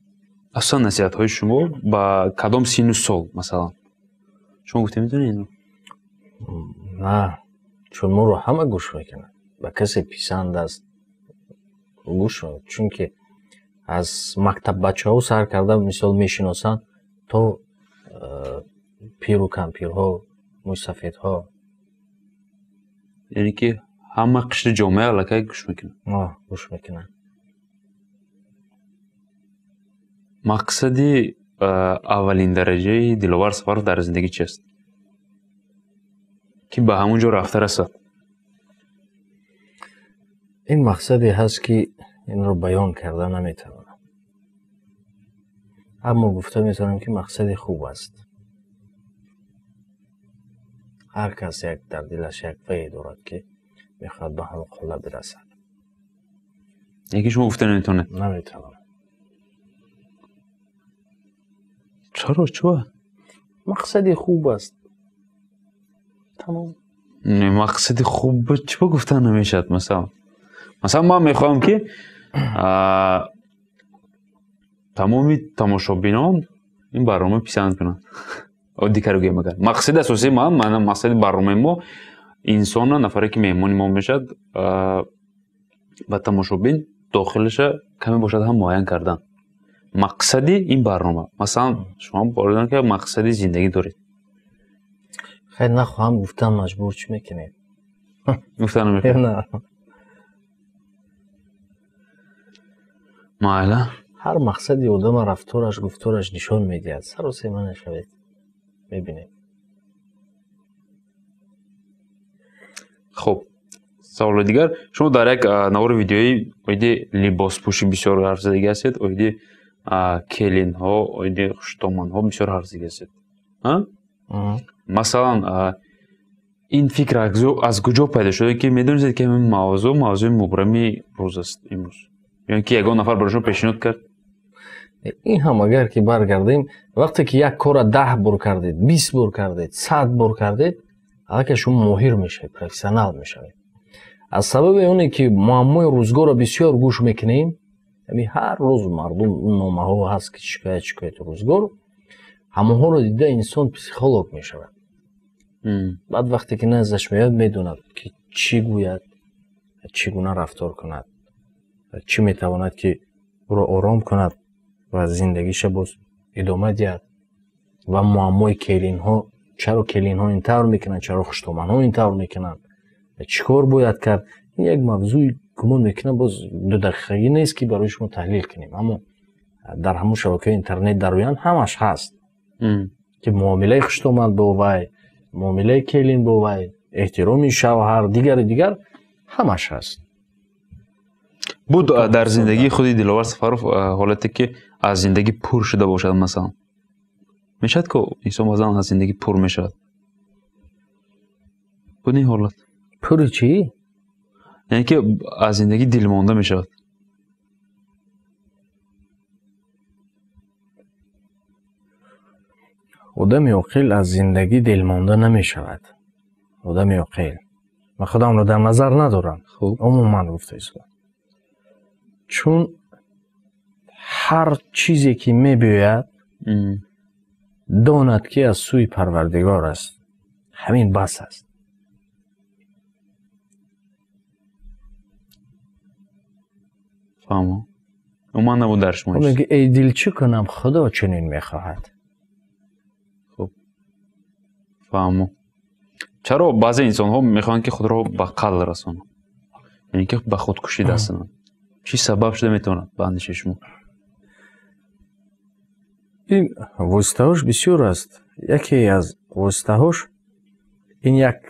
Асосан насиҳатҳои шумо ба кадом синну сол, масалан? Шумо гуфта метавонед инро? На, чун моро ҳама гӯш мекунад. Ба касе писанд аст гӯш, чунки аз мактаббачаҳо сар карда мисол мешиносанд то пиру кампирҳо, мӯйсафедҳо. Яъне ки ҳама қишри ҷомеа аллакай гӯш мекунад? Гӯш мекунанд. Мақсади аввалин дараҷаи Диловар Сафаров дар зиндагӣ чи аст? Ки ба ҳамон ҷо рафта расад? Ин мақсаде ҳаст, ки инро баён карда наметавонам. Аммо гуфта метавонам, ки мақсади хуб аст. Ҳар кас як дар дилаш як вае дорад, ки мехоҳад ба ҳамон қулла бирасад. Яке шумо гуфта наметавонед? Наметавонам. Чаро? Чува? Мақсади хуб аст. Тамом. Не, мақсади хуб чӣ гуфта намешавад, масалан? Масалан, ман мехоҳам, ки тамоми тамошобинон ин барнома писанд кунанд. Оддӣ каро гӯем агар. Мақсади асосии ман, мақсади барномаи мо инсона, нафаре ки меҳмони мо мешавад, ба тамошобин дохилаша каме бошад ҳам муайян кардан. Мақсади ин барнома. Масалан, шумо боридон ки мақсади зиндагӣ доред. Хайр, нахоҳам гуфтан, маҷбур чӣ мекунед? Гуфтан намехоҳед? На. Майла. Ҳар мақсади одама рафтораш, гуфтораш нишон медиҳад. Саросема нашавед. Мебинем. Хуб, саволи дигар. Шумо дар як навори видеоӣ оиди либоспӯшӣ бисёр ҳарф задагӣ ҳастед, оиди келинҳо, оиди хуштоманҳо бисёр ҳарф задагӣ ҳастед. Масалан, ин фикр аз куҷо пайдо шуда, ки медонистед, ки ҳамин мавзӯъ мавзӯи мубрами рӯз аст имрӯз? Ё ки ягон нафар барои шумо пешниҳод кард? Ин ҳам агар ки баргардем, вақте ки як корро 10 бор кардед, 20 бор кардед, 100 бор кардед, аллакай шумо моҳир мешавед, профессионал мешавед. Аз сабаби оне ки муаммои рӯзгорро бисёр гӯш мекунем, ҳамин ҳар рӯз мардум номаҳо ҳаст, ки шикоят, шикояти рӯзгор, ҳамонҳоро дида инсон психолог мешавад. Баъд вақте ки наздаш меояд, медонад, ки чӣ гӯяд, чӣ гуна рафтор кунад, чӣ метавонад, ки ӯро ором кунад ва зиндагиша боз идома диҳад. Ва муаммои келинҳо, чаро келинҳо ин тавр мекунанд, чаро хуштоманҳо ин тавр мекунанд, чӣ кор бояд кард. Ин як мавзӯи гумон мекунам боз 2 дақиқагӣ нест, ки барои шумо таҳлил кунем, аммо дар ҳамон шабакаи интернет дароянд ҳамаш ҳаст, ки муомилаи хуштоман бо вай, муомилаи келин бо вай, эҳтироми шавҳар, дигару дигар ҳамаш ҳаст. Буд дар зиндагии худи Диловар Сафаров ҳолате, ки аз зиндагӣ пур шуда бошад, масалан? Мешавад, ки инсон баъзан аз зиндагӣ пур мешавад? Буд ин ҳолат? Пури чӣ? Яъне ки аз зиндагӣ дилмонда мешавад. Одами оқил аз зиндагӣ дилмонда намешавад. Одами оқил. Ман худамро дар назар надорам. Умуман гуфта истодам. Чун ҳар чизе ки мебиёяд, донад, ки аз сӯи Парвардигор аст. Ҳамин бас аст. Фаҳмо. Умуман набуд дар шумо. Мегӯяд, эй дил, чӣ кунам, Худо чунин мехоҳад. Хуб. Фаҳмо. Чаро баъзе инсонҳо мехоҳанд, ки худро ба қатл расонанд? Яъне ки ба худкушӣ даст зананд. Чӣ сабаб шуда метавонад ба андешаи шумо? Ин воситаҳош бисёр аст. Яке аз воситаҳош ин як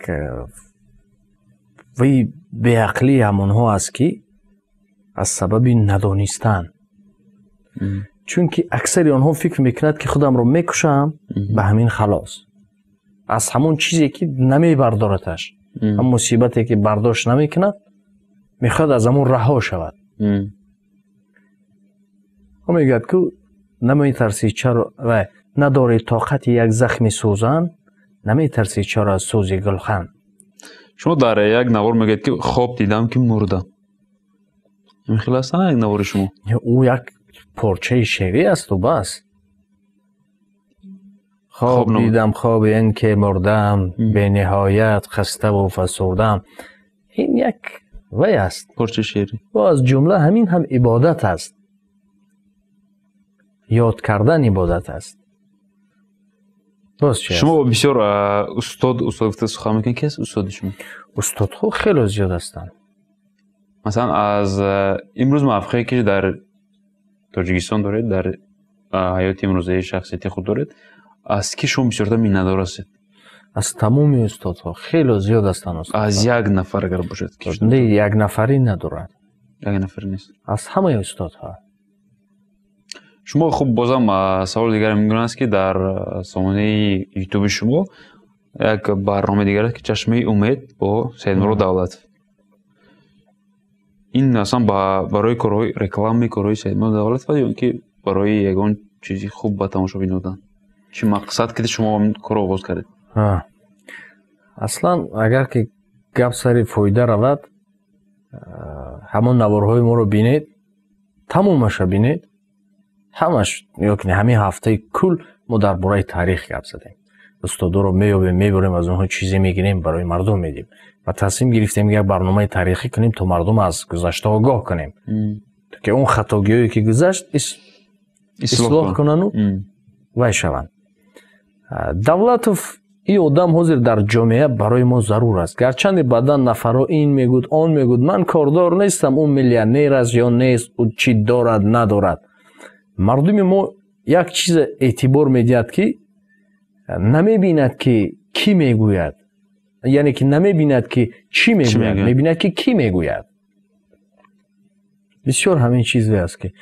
вай беақлии ҳамонҳо аст, ки аз сабаби надонистан. Чунки аксари онҳо фикр мекунад, ки худамро мекушам, ба ҳамин халос. Аз ҳамон чизе, ки намебардораташ, ҳам мусибате, ки бардошт намекунад, Мехоҳад аз ҳамон раҳо шавад. Ӯ мегӯяд, ку наметарсӣ чаро ва надорӣ тоқати як захми сӯзан, наметарсӣ чаро аз сӯзи гулхан. Шумо дар як навор мегӯед, ки хоб дидам, ки мурдам. Ин хел аст як навори шумо? Ӯ як порчаи шеърӣ асту бас. Хоб дидам хоби ин ки мурдам, бениҳоят хаставу фасурдам. Ин як вай аст. Порчаи шеърӣ. Ва аз ҷумла ҳамин ҳам ибодат аст. Ёд кардан ибодат аст. Боз чи аст? Шумо бисёр устод устод гуфта сухан мекунед. Ки аст устоди шумо? Устодҳо хеле зиёд ҳастанд. Масалан, аз имрӯз муваффақие, ки дар Тоҷикистон доред, дар ҳаёти имрӯзаи шахсияти худ доред, аз ки шумо бисёртар миннатдор ҳастед? Аз тамоми устодҳо, хеле зиёд ҳастанд устодҳо. Аз як нафар агар бошад? Не, як нафарӣ надорад. Як нафарӣ нест. Аз ҳамаи устодҳо. Шумо хуб, бозам саволи дигаре мегӯянд аст, ки дар сомонаи ютуби шумо як барномаи дигар аст, ки «Чашмаи умед» бо Саидмурод Давлатов. Ин аслан барои корҳои рекламаи корҳои Саидмурод Давлатов ё ин ки барои ягон чизи хуб ба тамошобин додан? Чӣ мақсад ки шумо ин корро оғоз кардед? Аслан, агар ки гап сари фоида равад, ҳамон наворҳои моро бинед, тамомаша бинед, ҳамаш ё ки ҳамин ҳафтаи кул мо дар бораи таърих гап задем. Устодоро меёбем, мебарем, аз онҳо чизе мегирем, барои мардум медиҳем. Ва тасмим гирифтем, як барномаи таърихӣ кунем, то мардум аз гузашта огоҳ кунем, то ки он хатогиҳое, ки гузашт, ислоҳ кунану вай шаванд. Давлатов ин одам ҳозир дар ҷомеа барои мо зарур аст. Гарчанде баъдан нафарҳо ин мегӯд, он мегӯд, ман кордор нестам, ӯ миллионер аст ё нест, ӯ чӣ дорад, надорад. Мардуми мо як чиза эътибор медиҳад, ки намебинад, ки кӣ мегӯяд, яъне ки намебинад, ки чӣ мегӯяд, мебинад, ки кӣ мегӯяд. Бисёр ҳамин чизе аст, ки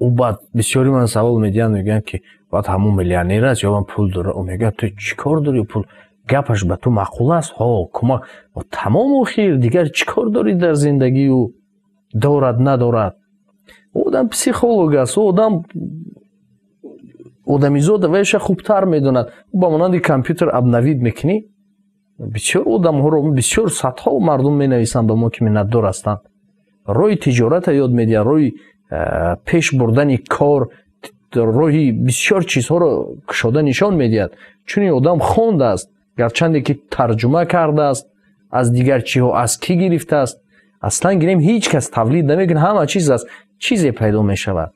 ӯ баъд бисёри ман савол медиҳанд, мегӯянд, ки баъд ҳамун миллионер аст ё ман пул дорад. Ӯ мегӯяд: «Ту чӣ кор дорӣ пул? Гапаш ба ту маъқул аст, ҳо, кӯмак, тамом, охир дигар чӣ кор дорӣ дар зиндагию дорад, надорад?» Ӯ одам психолог аст, ӯ одам одамизода вайша хубтар медонад. Ӯ ба монанди компютер обновить мекунӣ. Бисёр одамҳоро, бисёр садҳо мардум менависанд ба мо, ки миннатдор ҳастанд. Роҳи тиҷората ёд медиҳад, роҳи пеш бурдани кор, роҳи бисёр чизҳоро кушода нишон медиҳад. Чунин одам хондааст, гарчанде ки тарҷума кардааст аз дигар чиҳо, аз кӣ гирифтааст. Аслан гирем, ҳеҷ кас тавлид намекунад, ҳама чиз аз чизе пайдо мешавад.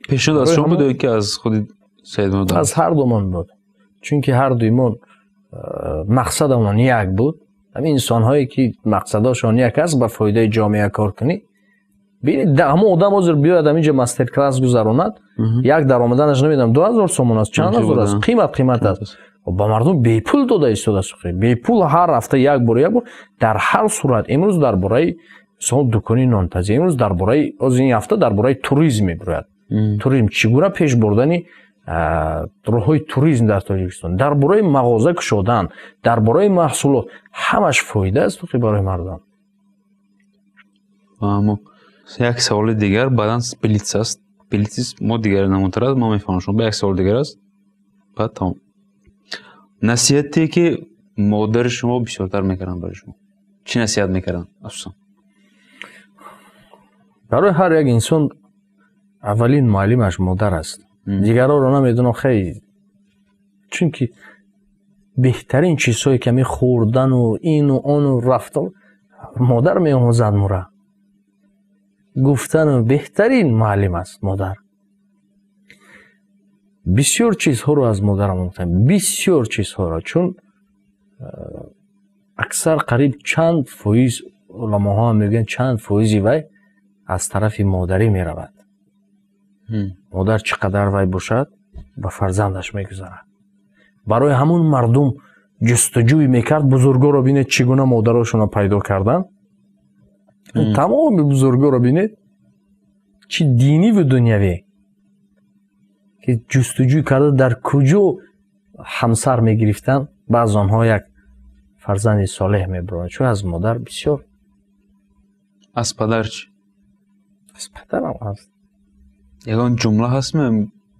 Пешниҳод аз шумо буд ё ки аз худи Саидмурод? Аз ҳар думон буд, чунки ҳар дуймон мақсадамон як буд. Ҳамин инсонҳое, ки мақсадошон як аст, ба фоидаи ҷомеа кор кунӣ. Бинед, ҳамон одам ҳозир биёяд, ҳаминҷа мастер-класс гузаронад, як даромаданаш, намедонам, 2000 сомон аст, чанд ҳазор аст, қимат қимат аст, ба мардум бепул дода истодааст, бепул, ҳар ҳафта як бор, як бор. Дар ҳар сурат, имрӯз дар бораи, мисол, дукони нонпазӣ, имрӯз дар бораи, ҳозир ин ҳафта дар бораи туризм мебирояд, туризм чӣ гуна пеш бурдани роҳҳои туризм дар Тоҷикистон, дар бораи мағоза кушодан, дар бораи маҳсулот, ҳамаш фоида аст барои мардум. Як саволи дигар, баъдан блиц аст. Блиц мо дигар намонтар аст, ман мефаҳмам шумо. Як саволи дигар аст, баъд тамом. Насиҳате, ки модари шумо бисёртар мекарданд барои шумо, чӣ насиҳат мекарданд асосан? Барои ҳар як инсон аввалин муаллимаш модар аст. Дигарҳоро намедонам, хеле, чунки беҳтарин чизҳое, ки ҳамин хӯрдану ину ону рафтор, модар меомӯзад мура гуфтану. Беҳтарин муаллим аст модар. Бисёр чизҳоро аз модарам омӯхтам, бисёр чизҳоро, чун аксар қариб чанд фоиз, уламоҳо ҳам мегӯянд, чанд фоизи вай аз тарафи модарӣ меравад. Модар чӣ қадар вай бошад, ба фарзандаш мегузарад. Барои ҳамун мардум ҷустуҷӯй мекард. Бузургоро бинед, чӣ гуна модарошонро пайдо карданд. Тамоми бузургоро бинед, чӣ диниву дунявӣ, ки ҷустуҷӯй карда, дар куҷо ҳамсар мегирифтанд, баъз онҳо як фарзанди солеҳ мебуранд, чун аз модар бисёр. Аз падар чӣ? Аз падарам ҳаст. Ягон ҷумла ҳаст,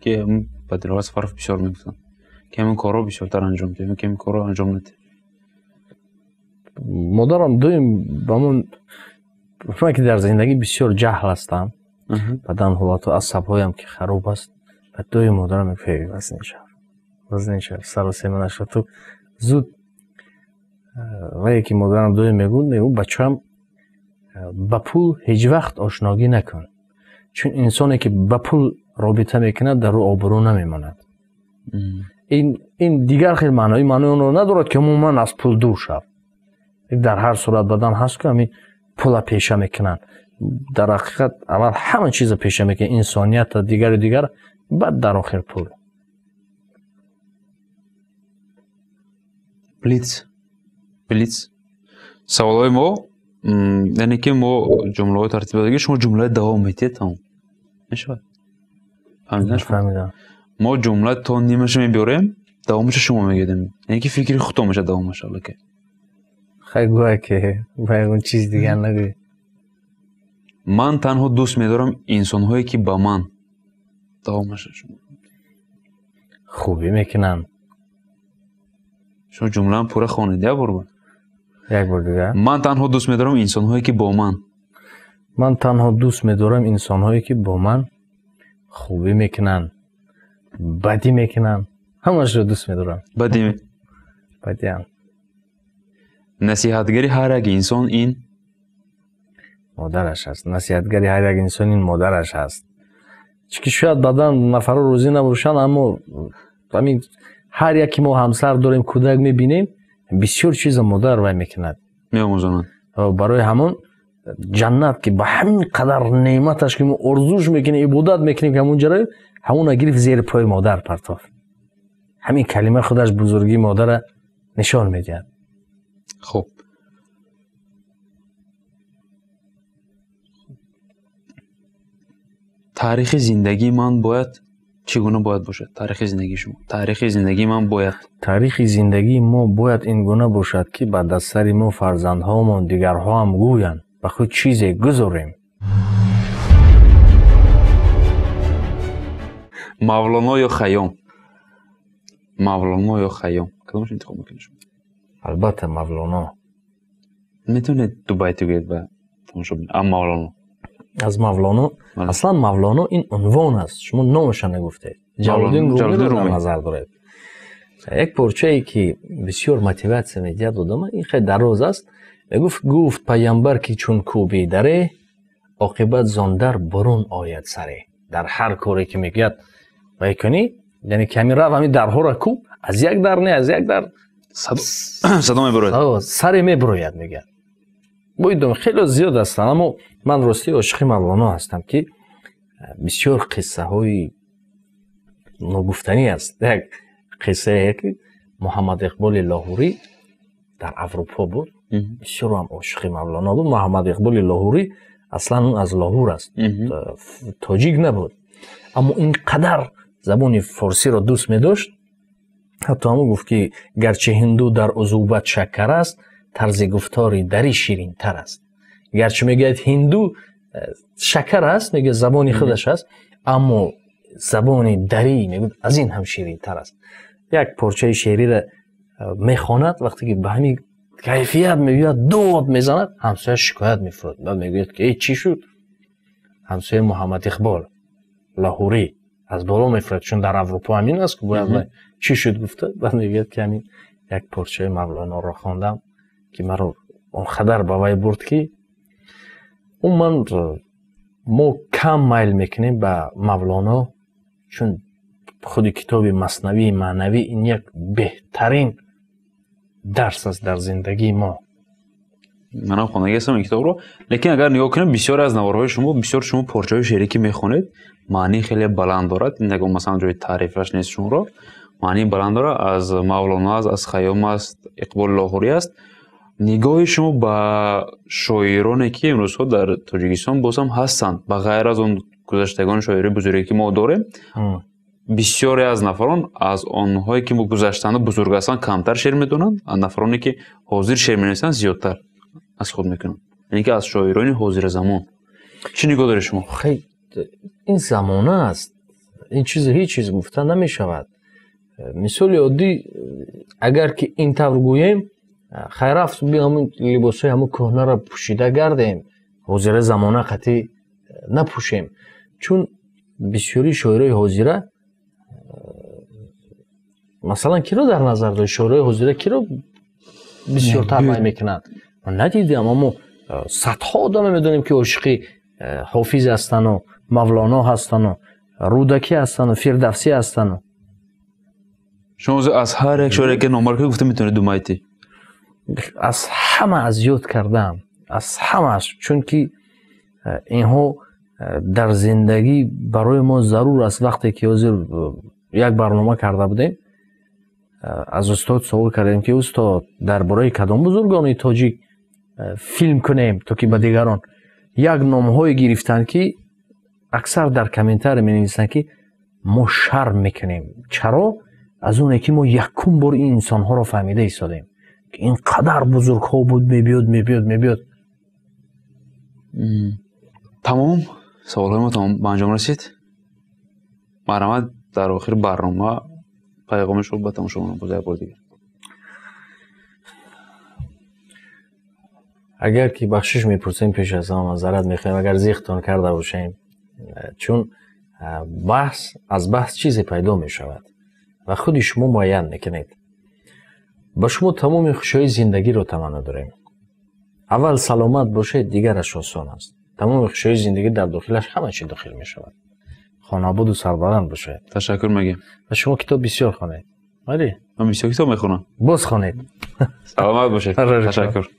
ки ба Диловар Сафаров бисёр мегуфтанд, ки ҳамин корро бисёртар анҷом диҳем, ки ҳамин корро анҷом надиҳем? Модарам доим ба ман, ман ки дар зиндагӣ бисёр ҷаҳл ҳастам, бадан ҳолату асабҳоям ки хароб аст, ба доим модарам мегуфт: вазнин шав, вазнин шав, саросема нашав, ту зуд. Вае ки модарам доим мегуфт: бачаам, ба пул ҳеҷ вақт ошногӣ накун, чун инсоне ки ба пул робита мекунад, дар ӯ обрӯ намемонад. Ин дигар хел маъно, ин маънои онро надорад ки умуман аз пул дур шав. Дар ҳар сурат бадан ҳаст, ки ҳамин пула пеша мекунанд. Дар ҳақиқат аввал ҳама чиза пеша мекунанд, инсонията, дигару дигар, баъд дар охир пул. Блиц, блиц. Саволҳои мо, яъне ки мо ҷумлаҳои тартиб додагӣ, шумо ҷумлаи давом медиҳед, тамом мешавад. Фаҳмидам. Мо ҷумла то нимаша мебиёрем, давомаша шумо мегӯед, яъне ки фикри худтон мешавад давомаша аллакай. Хай, гӯя ки ба ягон чиз дигар нагӯй. Ман танҳо дӯст медорам инсонҳое, ки ба ман, давомаша шумо. Хубӣ мекунанд. Шумо ҷумлаам пурра хонед, як бор. Як бор дигар. Ман танҳо дӯст медорам инсонҳое, ки бо ман. Ман танҳо дӯст медорам инсонҳое, ки бо ман хубӣ мекунанд, бадӣ мекунанд, ҳамашро дӯст медорам. Бадӣ? Бадиам. Насиҳатгари ҳар як инсон ин модараш аст. Насиҳатгари ҳар як инсон ин модараш аст. Чунки шояд баъдан нафарҳо розӣ набошанд, аммо ҳамин ҳар яке мо ҳамсар дорем, кӯдак мебинем, бисёр чиза модар вай мекунад, меомӯзонад. Барои ҳамон ҷаннат, ки ба ҳамин қадар неъматаш, ки мо орзуш мекунем, ибодат мекунем, ки ҳамон ҷаро ҳамона гирифт, зери пои модар партофт. Ҳамин калима худаш бузургии модара нишон медиҳад. Хуб, таърихи зиндагии ман бояд чӣ гуна бояд бошад? Таърихи зиндагии шумо, таърихи зиндагии ман бояд. Таърихи зиндагии мо бояд ин гуна бошад, ки баъд аз сари мо фарзандҳомон, дигарҳоам гӯянд, ба худ чизе гузорем. Мавлоно ё Хайём? Мавлоно ё Хайём, кадомаш интихоб мекунед шумо? Албатта Мавлоно. Метавонед ду байт гӯед ба тамошобин аз Мавлоно? Аз Мавлоно? Аслан Мавлоно ин унвон аст, шумо номаша нагуфтед. Ҷалолиддин Румиро дар назар доред. Як порчае, ки бисёр мотиватсия медиҳад одама, ин хеле дароз аст. Мегуфт: гуфт пайғамбар, ки чун кӯби даре, оқибат зон дар бурун ояд саре. Дар ҳар коре ки мегӯяд вай кунӣ, яъне ками рав, ҳамин дарҳоро кӯб, аз як дар не, аз як дар садо мебарояд, саре мебарояд, мегӯяд. Боидом хеле зиёд ҳастанд, аммо ман ростӣ ошиқи Мавлоно ҳастам, ки бисёр қиссаҳои ногуфтанӣ аст. Як қиссае, ки Муҳаммад Иқболи Лоҳурӣ дар Аврупо буд, бисёр ҳам ошиқи Мавлоно буд. Муҳаммад Иқболи Лоҳурӣ аслан аз Лоҳур аст, тоҷик набуд, аммо ин қадар забони форсиро дӯст медошт, ҳатто ҳамон гуфт, ки гарчи ҳинду дар узубат шаккар аст, тарзи гуфтори дарӣ ширинтар аст. Гарчи мегӯяд ҳинду шакар аст, мегӯяд забони худаш аст, аммо забони дарӣ мегӯяд аз ин ҳам ширинтар аст. Як порчаи шеъриро мехонад, вақте ки ба ҳамин кайфият мегӯяд, дод мезанад, ҳамсоя шикоят мефурад. Баъд мегӯяд, ки эй, чӣ шуд? Ҳамсоя Муҳаммад Иқбол Лоҳурӣ аз боло мефурад, чун дар Аврупо ҳамин аст, ки бояд чӣ шуд гуфта. Баъд мегӯяд, ки ҳамин як порчаи Мавлоноро хондам, ки маро он қадар ба вай бурд, ки умуман мо кам майл мекунем ба Мавлоно, чун худи китоби Маснавии маънавӣ ин як беҳтарин дарс аст дар зиндагии мо. Манам хондагӣ ҳастам ин китобро, лекин агар нигоҳ кунем, бисёре аз наворҳои шумо, бисёр шумо порчаҳои шеърӣ ки мехонед, маънии хеле баланд дорад. Ин ягон масалан ҷои таърифаш нест шуморо, маънии баланд дорад. Аз Мавлоно аст, аз Хайём аст, Иқболи Лоҳурӣ аст. Нигоҳи шумо ба шоироне, ки имрӯзҳо дар Тоҷикистон боз ҳам ҳастанд, ба ғайр аз он гузаштагони шоири бузурге, ки мо дорем, бисёре аз нафарон аз онҳое, ки гузаштанду бузург ҳастанд, камтар шеър медонанд, аз нафароне, ки ҳозир шеър менависанд, зиёдтар аз худ мекунанд. Яъне ки аз шоирони ҳозиразамон чӣ нигоҳ доред шумо? Ин замона аст, ин чиз ҳеҷ чиз гуфта намешавад. Мисоли оддӣ, агар ки ин тавр гӯем, хайр рафт ҳамун либосҳои ҳамун кӯҳнаро пӯшида гардем, ҳозира замона қатъӣ напӯшем. Чун бисёри шоирои ҳозира, масалан, киро дар назар доред? Шоирои ҳозира киро бисёртар май мекунанд? Ман надидам, аммо садҳо одаме медонем, ки ошиқи Ҳофиз ҳастану Мавлоно ҳастану Рӯдакӣ ҳастану Фирдавсӣ ҳастану. Шумо аз ҳар як шоире ки номбар кардед, гуфта метавонед ду байтӣ? Аз ҳама аз ёд кардам, аз ҳамааш, чунки инҳо дар зиндагӣ барои мо зарур аст. Вақте ки ҳозир як барнома карда будем, аз устод суол кардем, ки устод, дар бораи кадом бузургони тоҷик филм кунем, то ки ба дигарон. Як номҳое гирифтанд, ки аксар дар комментарий менависанд, ки мо шарм мекунем. Чаро? Аз оне ки мо якум бор ин инсонҳоро фаҳмида истодем, ки ин қадар бузургҳо буд, мебиёд, мебиёд, мебиёд. Тамом, саволҳои мо тамом ба анҷом расид. Марҳамат, дар охири барнома пайғоми шумо ба тамошобинон боз як бор дигар. Агар ки бахшиш мепурсем, пеш аз ҳама маъзарат мехоҳем, агар зиқтон карда бошем, чун баҳс аз баҳс чизе пайдо мешавад ва худи шумо муайян мекунед. Ба шумо тамоми хушиҳои зиндагиро таманно дорем. Аввал саломат бошед, дигараш осон аст. Тамоми хушиҳои зиндагӣ дар дохилаш ҳама чи дохил мешавад. Хонободу сарбаланд бошед. Ташаккур мегӯем. Ва шумо китоб бисёр хонед. Бале? Ман бисёр китоб мехонам. Боз хонед. Саломат бошед. Ташаккур.